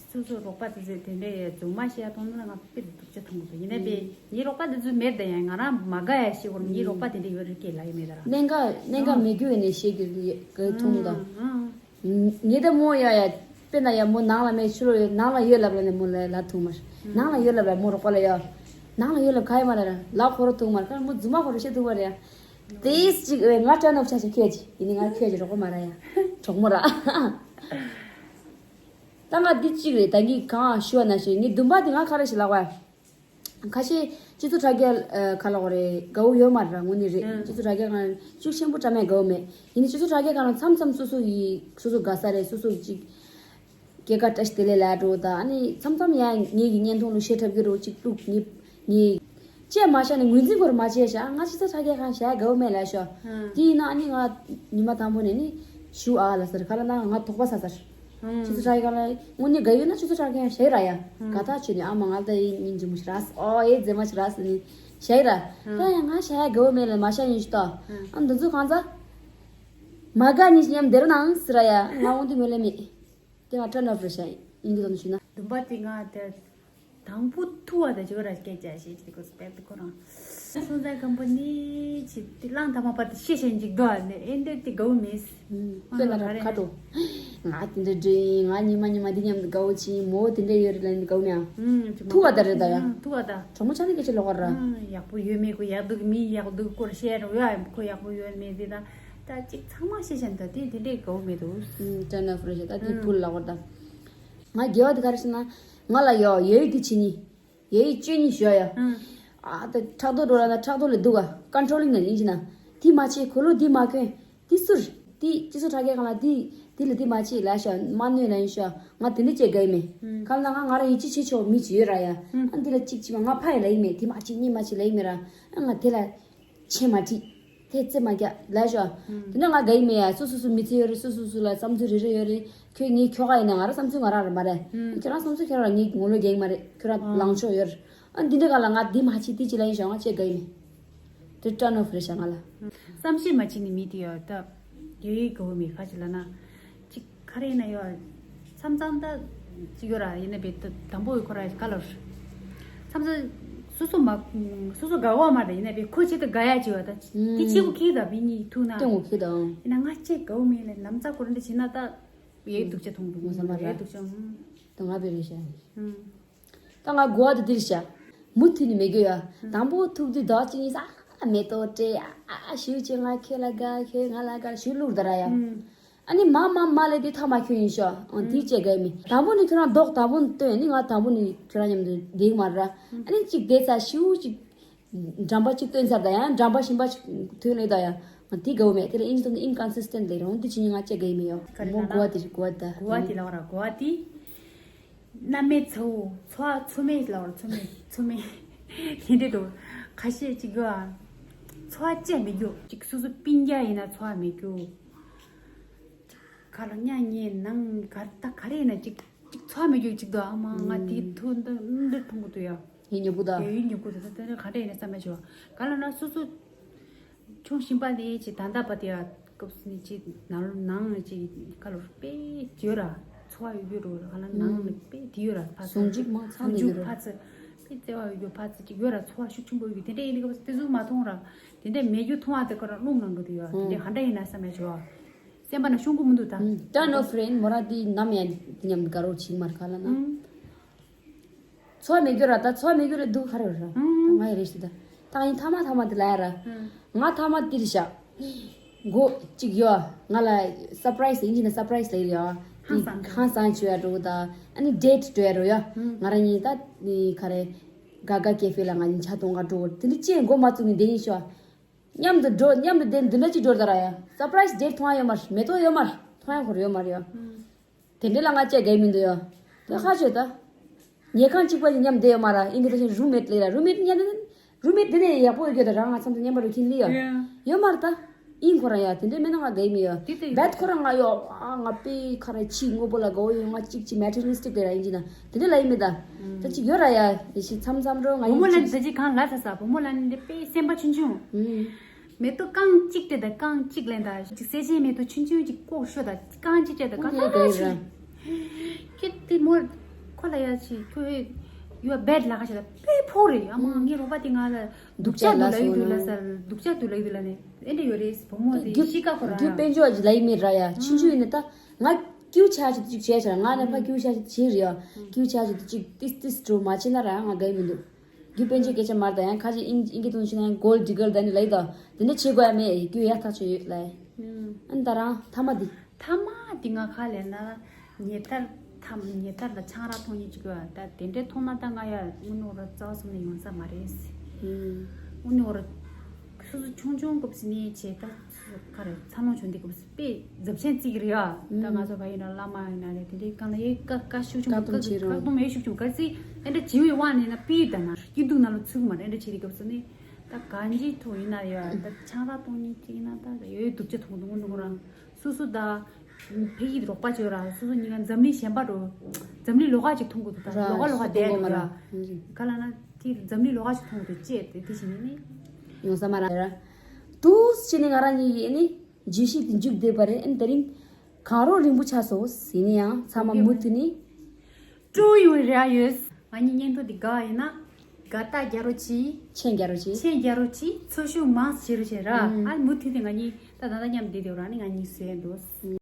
སོ་སོ་རོགས་པ་དེ་ཚོས་དེ་འདྲའི་རྫུན་མ་བཤད་མཐོང་ན་ང་དཔེ་སྡུག་ཅག་མཐོང་གི་འདུག་ཡིན་ན་དཔེ་ངའི་རོགས་པ་དེ་ཚོ་མེད་ད་ཡང་ང་རང་མ་དགའ་ཡ་ཤེས་གོ་ངའི་རོགས་པ་དེ་འདྲ་ཡོད་རེད་སྐད་ལ་ཡི་མེད་ད་ར། གནད་འགག་གནད་འགག་མེད་རྒྱུ་ཡིན་ནས་བཤད་རྒྱུ་ཡོད་གི་མཐོང་གི་འདུག་ངས་ད་མོ་ཡ་ཡ་དཔེར་ན་ཡ་མོ་ནང་ལ་མེད་ཕྱི་ལོགས་ཡོད་ནང་ལ་ཡོད་ལབ་ལ་ནས་མོ་ལ་ལབ་ཐུབ་མ་རེད། ནང་ལ་ཡོད་ལབ་ལ་མོ་རོགས་པ་ལ་ཡ་ནང་ལ་ཡོད་ལབ་ག་ཡ་མ་ལ་ར་ལབ་ཁོ་རོ་ཐུབ་མ་རེད་ཁ་མོ་རྫུན་མ་ཁོ་རོ་བཤད་ཐུབ་མ་རེད་ཡ། དེས་ཅིག་ང་turn off་ཆ་ཆ་ཁྱོད་ཀྱི་ཡིན་ནི་ང་ཁྱོད་ཀྱི་རོགས་པ་མ་ར་ཡ་གྲོགས་མོ་ར། ད་ང་འདི་གཅིག་རེད་ད་ངས་གང་ཞུ་བ་ན་ཞུ་ངའི་འདུན་པ་འདི་ང་ག་རེ་ཞིག་ལབ་པ། ཁ་ཤས་སྤྱི་ཚོགས་དྲ་རྒྱ་ཨ་ག་ལ་གོ་རེད། དགའ་བོ་ཡོད་མ་རེད། དངོས་གནས་རེད། ཨང་། སྤྱི་ཚོགས་དྲ་རྒྱ་སྒང་ཤུགས་ཆེན་པོ་བཀྲམ་ཡ་དགའ་བོ་མེད། ཡིན་ནའི་སྤྱི་ཚོགས་དྲ་རྒྱ་སྒང་ལ་མཚམས་མཚམས་སོ་སོ་ཡི་སོ་སོ་དགའ་ས་རེད། སོ་སོ་ཅིག་སྐྱེས་སྐར་བཀྲ་ཤིས་བདེ་ལེགས་ལབ་འགྲོ་དང་། ཨ་ནི་མཚམས་མཚམས་ཡང་ངེད་ཀྱི་བརྙན་ཐུང་ལ་བཤད་ཐབས་ཀྱི་རོ་ཅིག་བླུག་ངེད་ངེད་ཅེས་མ་བཤད་ནས་ངོས་འཛིན་སྐོར་མ་བྱས་ཤག་ང་ཕྱི་ཚ་ཚ་རྒྱལ་ཁང་བྱས་དགའ་བོ་མེད་ལབ་ཤོག་ཨང་། དེ་ཡིན་ན་ཨ་ནི་ང་ཉི་མ་དང་པོ་ནས་ནི་ཞུ་ཨ་ལ་ཟེར། ག་ལ་ན་ང་དོགས་པ་ཟ་ཟེར། ཨང་། ཕྱི་ཚ་ཚ་རྒྱལ་ཁང་ལ་དངོས་གནས་དགའ་ཡོད་ན་ཕྱི་ཚ་ཚ་རྒྱལ་ཁང་བྱས་ར་ཡ། ཨང་། ག་ད་བྱས་ནས་ཨ་མ་ང་ལ་ད་ཡིན་སྙིང་རྗེ་མོ་ཞིག་ར་ཨོ་ཨེ་མཛེས་མ་ཞིག་ར་ཟེར་ནས་བྱས་ར། ད་ཡ་ང་བྱས་དགའ་བོ་མེད་ལ་མ་བྱས་ཡིན་ཞུ་ཏོ། ཨང་། ཨ་འདི་ཚོ་གང་ཚ། མ་དགའ་ཉིན་ཞིག་མཉམ་བསྡད་རོགས་གནང་ཟེར་ར་ཡ། ང་འོང་དུས་ངོས་ལེན་མེད། དེ་ང་turn off་རེད་ཤག་ཡིན་གྱི་དོན་ཞུས་ན། འདུན་པ་དེ་ང་དེ་དང་པོ་ཐུག་པ་དང་ཅིག་ར་སྐད་ཆ་བཤད་ཅིག་དགོས་པས་དེ་ཁོ་རང་སོང་ཙང་ཁམ་པ་ནི་ཅིག་དེ་གླང་དར་མ་པ་དེ་ཤེས་བཞིན་ཅིག་འདུག་ཨ་ནི་ཨེ་འདྲ་དེ་དགའ་བོ་མེད། ཨུམ། དཔེ་ན་ར་ཁ་དྲོ། ང་དེ་འདྲ་འདྲ་ཡིན། ང་ཉི་མ་ཉི་མ་འདི་མཉམ་དུ་དགའ་བོ་ཕྱིན། མོ་དེ་འདྲ་ཡོད་རེད་ལབ་ནི་དགའ་བོ་མེད་ཨ། ཨུམ། ཅིག་ཐུག་པ་ད་རེད་ད་ཡ། ཨུམ། ཐུག་པ་ད། དྲང་མོ་ཆ་ནི་སྐད་ཆ་ལོག་པ་ར། ཨུམ། ཡག་པོ་ཡོད་མེད་ཁོ་ཡག་སྡུག་མི་ཡག་སྡུག་སྐོར་བཤད་རོགས་ཡ། ཁོ་ཡག་པོ་ཡོད་མེད་དེ་ད། ད་ཅིག་ཚང་མ་ཤེས་བཞིན་ད་དེ་དེ་འདྲའི་དགའ་བོ་མེད་དོ། ཨུམ། turn off་རེད་ཤག་ད་དེ་ཨུམ། ཕུལ་ལ་བར་ད། ང་དགེ་བ་དེ་ག་རེ་ཟེར་ན། ང་ལ་ཡོ་ཡོད་དེ་བྱེད་ནི། ཡོད་བཅོས་ནི་ཞོ་ཡ། ཨུམ། ཨ་ད་ཕྲག་དོག་འགྲོ་ལ་ན་ཕྲག་དོག་ལས་སྡུག་ག controlling་ན་ཡིན་གྱི་ན། དེ་མ་བྱེད་ཁོ་ལོ་དེ་མ་གོན། དེ་སུར། དེ་སྤྱི་ཚོགས་དྲ་རྒྱ་སྒང་ལ་དེ་དེ་ལ་དེ་མ་བྱེད་ལ་ཤོ་མ་གནོད་ལ་ཡིན་ཤོ། ང་དེ་འདྲ་བྱེད་དགའ་ཡི་མེད། ཨུམ། གང་ལ་ང་ང་རང་ཡིད་ཆེས་བྱེད་ཆོག་མི་ཅིག་ཡོད་ར་ཡ། ཨུམ། ཨ་འདི་ལ་གཅིག་བྱེད་མ་ང་ཕ་ཡི་ལ་ཡི་མེད། དེ་མ་བྱེད་གཉིས་མ་བྱེད་ལ་ཡི་མེད་ར། ཨ་ང་དེ་ལ། ཆེ་མ་ཁྲིད། དེ་རྩེ་མ་རྒྱག་ལ་ཤོ། ཨུམ། དེ་ནས་ང་དགའ་ཡི་མེད་ཡ། སོ་སོ་སོ་མི་ཚེ་ཡོད་རེད། སོ་སོ་སོ་ལ་བསམ་ཚུལ་རེ་རེ་ཡོད་རེད། ཁྱོད་ངའི་ཁྱོ་ག་ཡིན་ན་ང་རང་བསམ་ཚུལ་ང་རང་རེད་མ་རེད། ཨུམ། ཁྱོད་རང་བསམ་ཚུལ་ཁྱོད་རང་ངའི་ངོ་ལོག་རྒྱག་མ་རེད། ཁྱོད་རང་ཨ་ལངས་ཕྱོགས་ཡོད་རེད། ཨ་འདི་འདྲ་ག་ལ་ང་འདི་མ་བྱེད་འདི་བྱེད་ལ་ཡིན་ཤོ་ང་བྱེད་དགའ་ཡི་མེད། དེ་turn off་རེད་ཤག་ང་ལ། བསམ་ཤེས་མ་བྱེད་ནི་མི་དེ་ཡོད་ད། ཡོད་ཡོད་དགའ་བོ་མེད་ཁ་ཅིག་ལ་ན། ཅིག་ག་རེ་ཡིན་ན་ཡོད། མཚམས་མཚམས་ད་ཅིག་ཡོད་ར་ཡིན་ན་བེ་ད་དང་པོ་ཡོད་ཁོ་ར་ག་ལོར། མཚམས་མཚམས་སོ་སོ་མ་སོ་སོ་དགའ་བ་མ་རེད་ཡིན་ན་བེ་ཁོ་ཅིག་ད་དགའ་ཡ་ཅིག་ཡོད་ད། དེ་ཅིག་གོ་ཁེག་ད་བེ་གཉིས་ཐུག་ན། སྟོན་གོ་ཁེག་ད། ཡིན་ན་ང་ཅིག་དགའ་བོ་མེད་ལ་ལམ་ཙག་ཁོ་ར་འདི་བྱེད་ན་ད། ཡའི་སྡུག་ཅག་མཐོང་འདུག་ངོ་ས་མ་ར། ཡའི་སྡུག་ཅག་ཧུམ། ད་ང་བེ་རེད་ཤག་ཧུམ། ད་ང་དགོ་བ་དེ་འདིར་བྱ། མུ་མཐུད་ནས་མེད་རྒྱུ་ཡ། དང་པོ་ཐུག་དུས་ཟླ་གཅིག་གཉིས་ས་མེ་ཏོག་སྤྲད་ཡ། ཨ་ཞུ་ཅེ་ང་ཁྱེད་ལ་དགའ་ཁྱེད་ང་ལ་དགའ་ཞུ་ལུགས་ད་ར་ཡ། ཨ་ནི་མ་མ་མ་ལས་དེ་ཐ་མ་ཁྱོད་ཡིན་ཤོ། ཨང་དེ་བཅད་དགའ་མི་དང་པོ་ནི་ཁྱོད་རང་རྡོག་དང་པོ་ནི་སྟོན་ནི་ང་དང་པོ་ནི་ཁྱོད་རང་མཉམ་དུ་འདེགས་མ་ར། ཨ་ནི་གཅིག་བསྡད་ཚ་ཞུ་གཅིག་འགྲམ་པ་གཅིག་སྟོན་ཚར་ད་ཡང་འགྲམ་པ་གཞན་པ་གཅིག་ཐོན་ལེ་ད་ཡང་དེ་དགའ་བོ་མེད། དེ་ལ་ཨིན་ཇི་ཐོག་ནས་inconsistent་ལེ་རང་དེ་ཕྱི་ཉིན་ང་བཅད་དགའ་ཡི་མེད་ཡོ། ག་རེ་མོ་ལབ་ན་གོ་བ་དེ་གོ་བ་ད། གོ་བ་དེ་ལབ་ར་གོ་བ་དེ། མནའ་མའི་ཚ་བོ་ཚོ་བ་ཚོ་མེད་ལབ་ར་ཚོ་མེད་ཚོ་མེད། དེ་འདྲ་འདུག་ཁ་ཤས་ཅིག་གོ་ཨ། ཚོ་བ་བཅད་མི་རྒྱུ་ཅིག་སོ་སོ་སྤུན་ཀྱག་ཡིན་ན་ཚོ་བ་མི་རྒྱུ། ཅིག་ག་ལ་ཉག་ཉེ་ནང་ག་ད་ག་རེ་ཡིན་ན་ཅིག་ཅིག་ཚོ་བ་མི་རྒྱུ་ཅིག་འདུག་ཨ་མ་ང་དེ་ཐུག་འདི་འདི་མཐོང་གི་འདུག་ཡ། ཡིན་ཉོ་གུ་ད། ཡོད་ཡོད་ཉོ་གུ་ད་ད་ད་ག་འདྲ་ཡིན་ན་བསམ་ཡ་བྱོས། ག་ལ་ན་སོ་སོ་ཆུང་ཞིང་པ་ལས་ཅི་ད་ལྟ་བ་དེ་ཡ་སྐབས་སུ་ནི་ཅི་ནང་ནང་ཅི་ག་ལོར་དཔེ་བྱོས་ར་ཚོ་བ་ཡོད་རྒྱུ་རོ་ག་ལ་ནང་ནི་དཔེ་དེ་ཡོད་ར་ཕ་ཟུང་འཇུག་མ་ཚང་ཟུང་འཇུག་ཕ་ཚི་དཔེ་བརྩེ་བ་ཡོད་རྒྱུ་ཕ་ཚི་ཅིག་ཡོད་ར་ཚོ་བ་ཤུགས་ཆེན་པོ་ཡོད་རྒྱུ་དེ་འདྲ་ཡིན་ནི་སྐབས་སུ་དེ་ཚོ་མ་མཐོང་ར་དེ་འདྲ་མེད་རྒྱུ་མཐོང་བ་དེ་ཁོ་ར་རླུང་ལངས་གི་འདུག་ཡ་དེ་འདྲ་ག་འདྲ་ཡིན་ན་བསམ་ཡ་བྱོས། སེམས་པ་ན་ཤོང་གི་མི་འདུག་ད། ད་ནོ་ཕྲེན་མོ་ར་དེ་ནམ་ཡང་དེ་མཉམ་དགའ་རོགས་བྱིང་མར་ག་ལ་ན། ཚོ་བ་མེད་རྒྱུ་ར་ད་ཚོ་བ་མེད་རྒྱུ་ར་སྡུག་ཁ་ར་ར། ང་ཡི་རེ་ཞིག་ད། ད་ཡིན་ཐ་མ་ཐ་མ་དེ་ལ་ཡ་ར། ང་ཐ་མ་དེ་རེ་ཤག་མགོ་གཅིག་ཡོ། ང་ལ་surprise་ཡིན་གྱི་ན་surprise་ལ་ཡོ། དེ་ཧང་སང་བྱོས་ཡ་འགྲོ་ད། ཨ་ནི་date་འགྲོ་ཡ་རོ་ཡོ། ང་ར་གཉིས་ད་ནི་ག་རེ། Gaga Cafe་ལ་ང་གཉིས་ཇ་འཐུང་ག་འགྲོ་དེ་འདྲ་ཅེས་མགོ་མ་བཙུགས་ནས་བསྡད་ཡིན་ཤོ། མཉམ་དུ་འགྲོ་མཉམ་དུ་བསྡད་འདི་འདྲ་ཅིག་འགྲོ་ད་ར་ཡ། surprise་date་མཐོང་ཡ་ཡོད་མ་རེད། མེ་ཏོག་ཡོད་མ་རེད། མཐོང་ཡ་ཁོ་ར་ཡོད་མ་རེད་ཡ། དེ་འདྲ་ལ་ང་བཅས་དགའ་མི་འདུག་ཡ། དེ་ཁ་ཆོད་ད། ཉལ་ཁང་གཅིག་པ་ཅིག་མཉམ་བསྡད་ཡོད་མ་ར། ཨིན་དེ་འདྲ་ཞིག་roommate་ལས་ར་roommate་མཉམ་དུ་roommate་དེ་ནས་ཡག་པོ་ཡོད་རྒྱུ་ད་རང་ང་མཚམས་དུ་མཉམ་པ་རུ་ཁྱིམ་ལས་ཡ། ཡ། ཡོད་མ་རེད་ད། ཨིན་ཁོ་ར་ཡ་དེ་འདྲ་མེད་ན་ང་དགའ་མི་ཡ། དེ་ལྟ་ཡོད་བད་ཁོ་ར་ང་ཡོ། ཨ་ང་པེ་ཁ་ར་ཕྱི་དངོས་པོ་ལ་དགའ་བོ་ཡོད། ང་གཅིག་ཅིག་materialistic་དེ་ར་ཡིན་གྱི་ན་དེ་འདྲ་ལ་ཡིན་མི་ད། ད་ཅིག་ཡོད་ར་ཡ་ཡེ་ཤི་མཚམས་མཚམས་རོ་ང་བུ་མོ་ཡིན་ལ་ནི་ད་ཅིག་གང་ལ་ས་ས་བུ་མོ་ལ་ནི་དེ་པེ་སེམས་པ་ཆུང་ཆུང་། མེ་ཏོག་རྐང་གཅིག་དེ་དང་རྐང་གཅིག་ལེན་ད་ཅིག་སེ་ཆེན་མེ་ཏོག་ཆུང་ཆུང་ཅིག་ལྐོག་ཤོ་ད་རྐང་གཅིག་བྱས་ད་གང་ལྟར་ཆུང་། ཁྱེད་དེ་མོར་ཁོ་ལ་ཡ་ཆི་ཁྱོད་you are bad་ལ་ཁ་ཤ་ད་པེ་ཕོག་རེད། ཨ་མ་ངའི་རོགས་པ་དེ་ང་ལ་སྡུག་ཅག་འདུག་ལ་ཡི་འདུག་ལ་ས་སྡུག་ཅག་འདུག་ལ་ཡི་འདུག་ལ་ནས་ཨེ་འདྲ་ཡོད་རེད། བུ་མོ་དེ་ཤི་ཀ་ཁོ་ར་རྒྱུ་དཔལ་འབྱོར་གྱི་ལ་ཡི་མེད་ར་ཡ་ཆུང་ཆུང་ཡིན་ན་ད་ང་ཀྱུ་ཆ་ཆུ་ཅིག་བྱས་ཆ་ང་ནས་ཕ་ཀྱུ་ཆ་ཆུ་ཆེ་རེད་ཡ། ཀྱུ་ཆ་ཆུ་ཅིག་ཏིས་ཏིས་འགྲོ་མ་ཆེ་ན་ར་ང་དགའ་ཡི་མི་འདུག་རྒྱུ་དཔལ་འབྱོར་སྐད་ཆ་མར་ད་ཡང་ཁ་ཅིག་ཨིན་ཨིན་སྐད་དུ་ཕྱིན་ན་ཡང་gold digger་ད་ནི་ལ་ཡི་ད་དེ་འདྲ་བྱེད་དགོས་ཡ་མེད། རྒྱུ་ཡ་ཐག་ཆོད་ཡོད་ལ་ཡ། ཨན་ད་རང་ཐ་མ་འདི། ཐ་མ་འདི་ང་ཁ་ལས་ན་ཉེ་ལྟར་ ཐམ་ཉེ་ལྟར་ལ་ཆང་རག་འཐུང་ཉེ་ཅིག་ག་ད་དེ་འདྲའི་མཐོང་ན་ད་ང་ཡ་དངོས་གནས་ར་རྩ་བ་གསུམ་ནས་ཡོང་ས་མ་རེད། དངོས་གནས་ར་སོ་སོ་ཆུང་ཆུང་སྐབས་སུ་ནས་བྱས་ད་ག་རེ་འཚར་ལོངས་བྱུང་དུས་སྐབས་སུ་དཔེ་རྫབ་ཆེན་བརྩི་གི་རེད་ཡ། ད་ང་ཚོ་བ་ཡིན་ན་བླ་མ་ཡིན་ན་རེད། དེ་འདྲའི་སྒང་ལ་ཡའི་བཀའ་བཀའ་ཤུགས་ཆུང་བཀའ་གཏོང་བྱེད་རོགས། བཀའ་གཏོང་ཡའི་ཤུགས་ཆུང་ག་ཚིག་ཨེ་འདྲ་བྱིའུ་ཡི་དབང་ནས་ན་པི་ཡི་ད་ན་སྐྱིད་སྡུག་ནང་ལ་ཚུད་མ་རེད། ཨེ་འདྲ་བྱེད་དུས་སྐབས་སུ་ནས་ད་གང་ཅིའི་ཐོག་ཡིན་ན་ཡ་ད་ཆང་རག་འཐུང་ཉེ་ཅིག་ཡིན་ན་ད་ཡོད་སྡུག་ཅག་མཐོང་འདུག་མི་འདུག་རང་སོ་སོ་ད། ཕ་གིའི་རོགས་པ་བྱོས་ར། སོ་སོ་གཉིས་ཀ་འཛམ་གླིང་གཞན་པ་འགྲོ། འཛམ་གླིང་ལོགས་ཀ་ཅིག་མཐོང་དགོས་འདུག་ད་ར་ལོགས་ཀ་ལོགས་ཀ་བསྡད་འགྲོ་ར། ག་ལ་ན་དེ་འཛམ་གླིང་ལོགས་ཀ་ཅིག་མཐོང་དགོས་འདུག་ཅེས་དེ་དེ་བྱས་ནས་ནི། ཡོང་ས་མ་ར་ར། དུས་ཕྱིན་ནས་ང་རང་གཉིས་ཀྱིས་ནི་བརྗོད་གཞི་དེ་མཇུག་བསྡུས་པ་རེད། ཨ་ནི་དེ་རིང་གང་རུང་རིང་པོ་ཆགས་སོང་ཟེར་ནས་ཡང་ཚང་མ་མུ་མཐུད་ནས། སྤྲོ་ཡོང་རེ་ཡོད། ང་གཉིས་བརྙན་ཐུང་འདི་དགའ་ཡིན་ན། དགའ་རྟགས་རྒྱག་རོགས་གྱིས། མཆན་རྒྱག་རོགས་གྱིས། མཆན་རྒྱག་རོགས་གྱིས། འཚོ་བཞུགས་མང་ཙམ་བྱེད་རོགས་བྱེད་ར། ཨ་མུ་མཐུད་དེ་ང་གཉིས་ད་ད་ལྟ་མཉམ་བསྡད་དེ་ར་ནི་ང་གཉིས་བཟོས་འདུག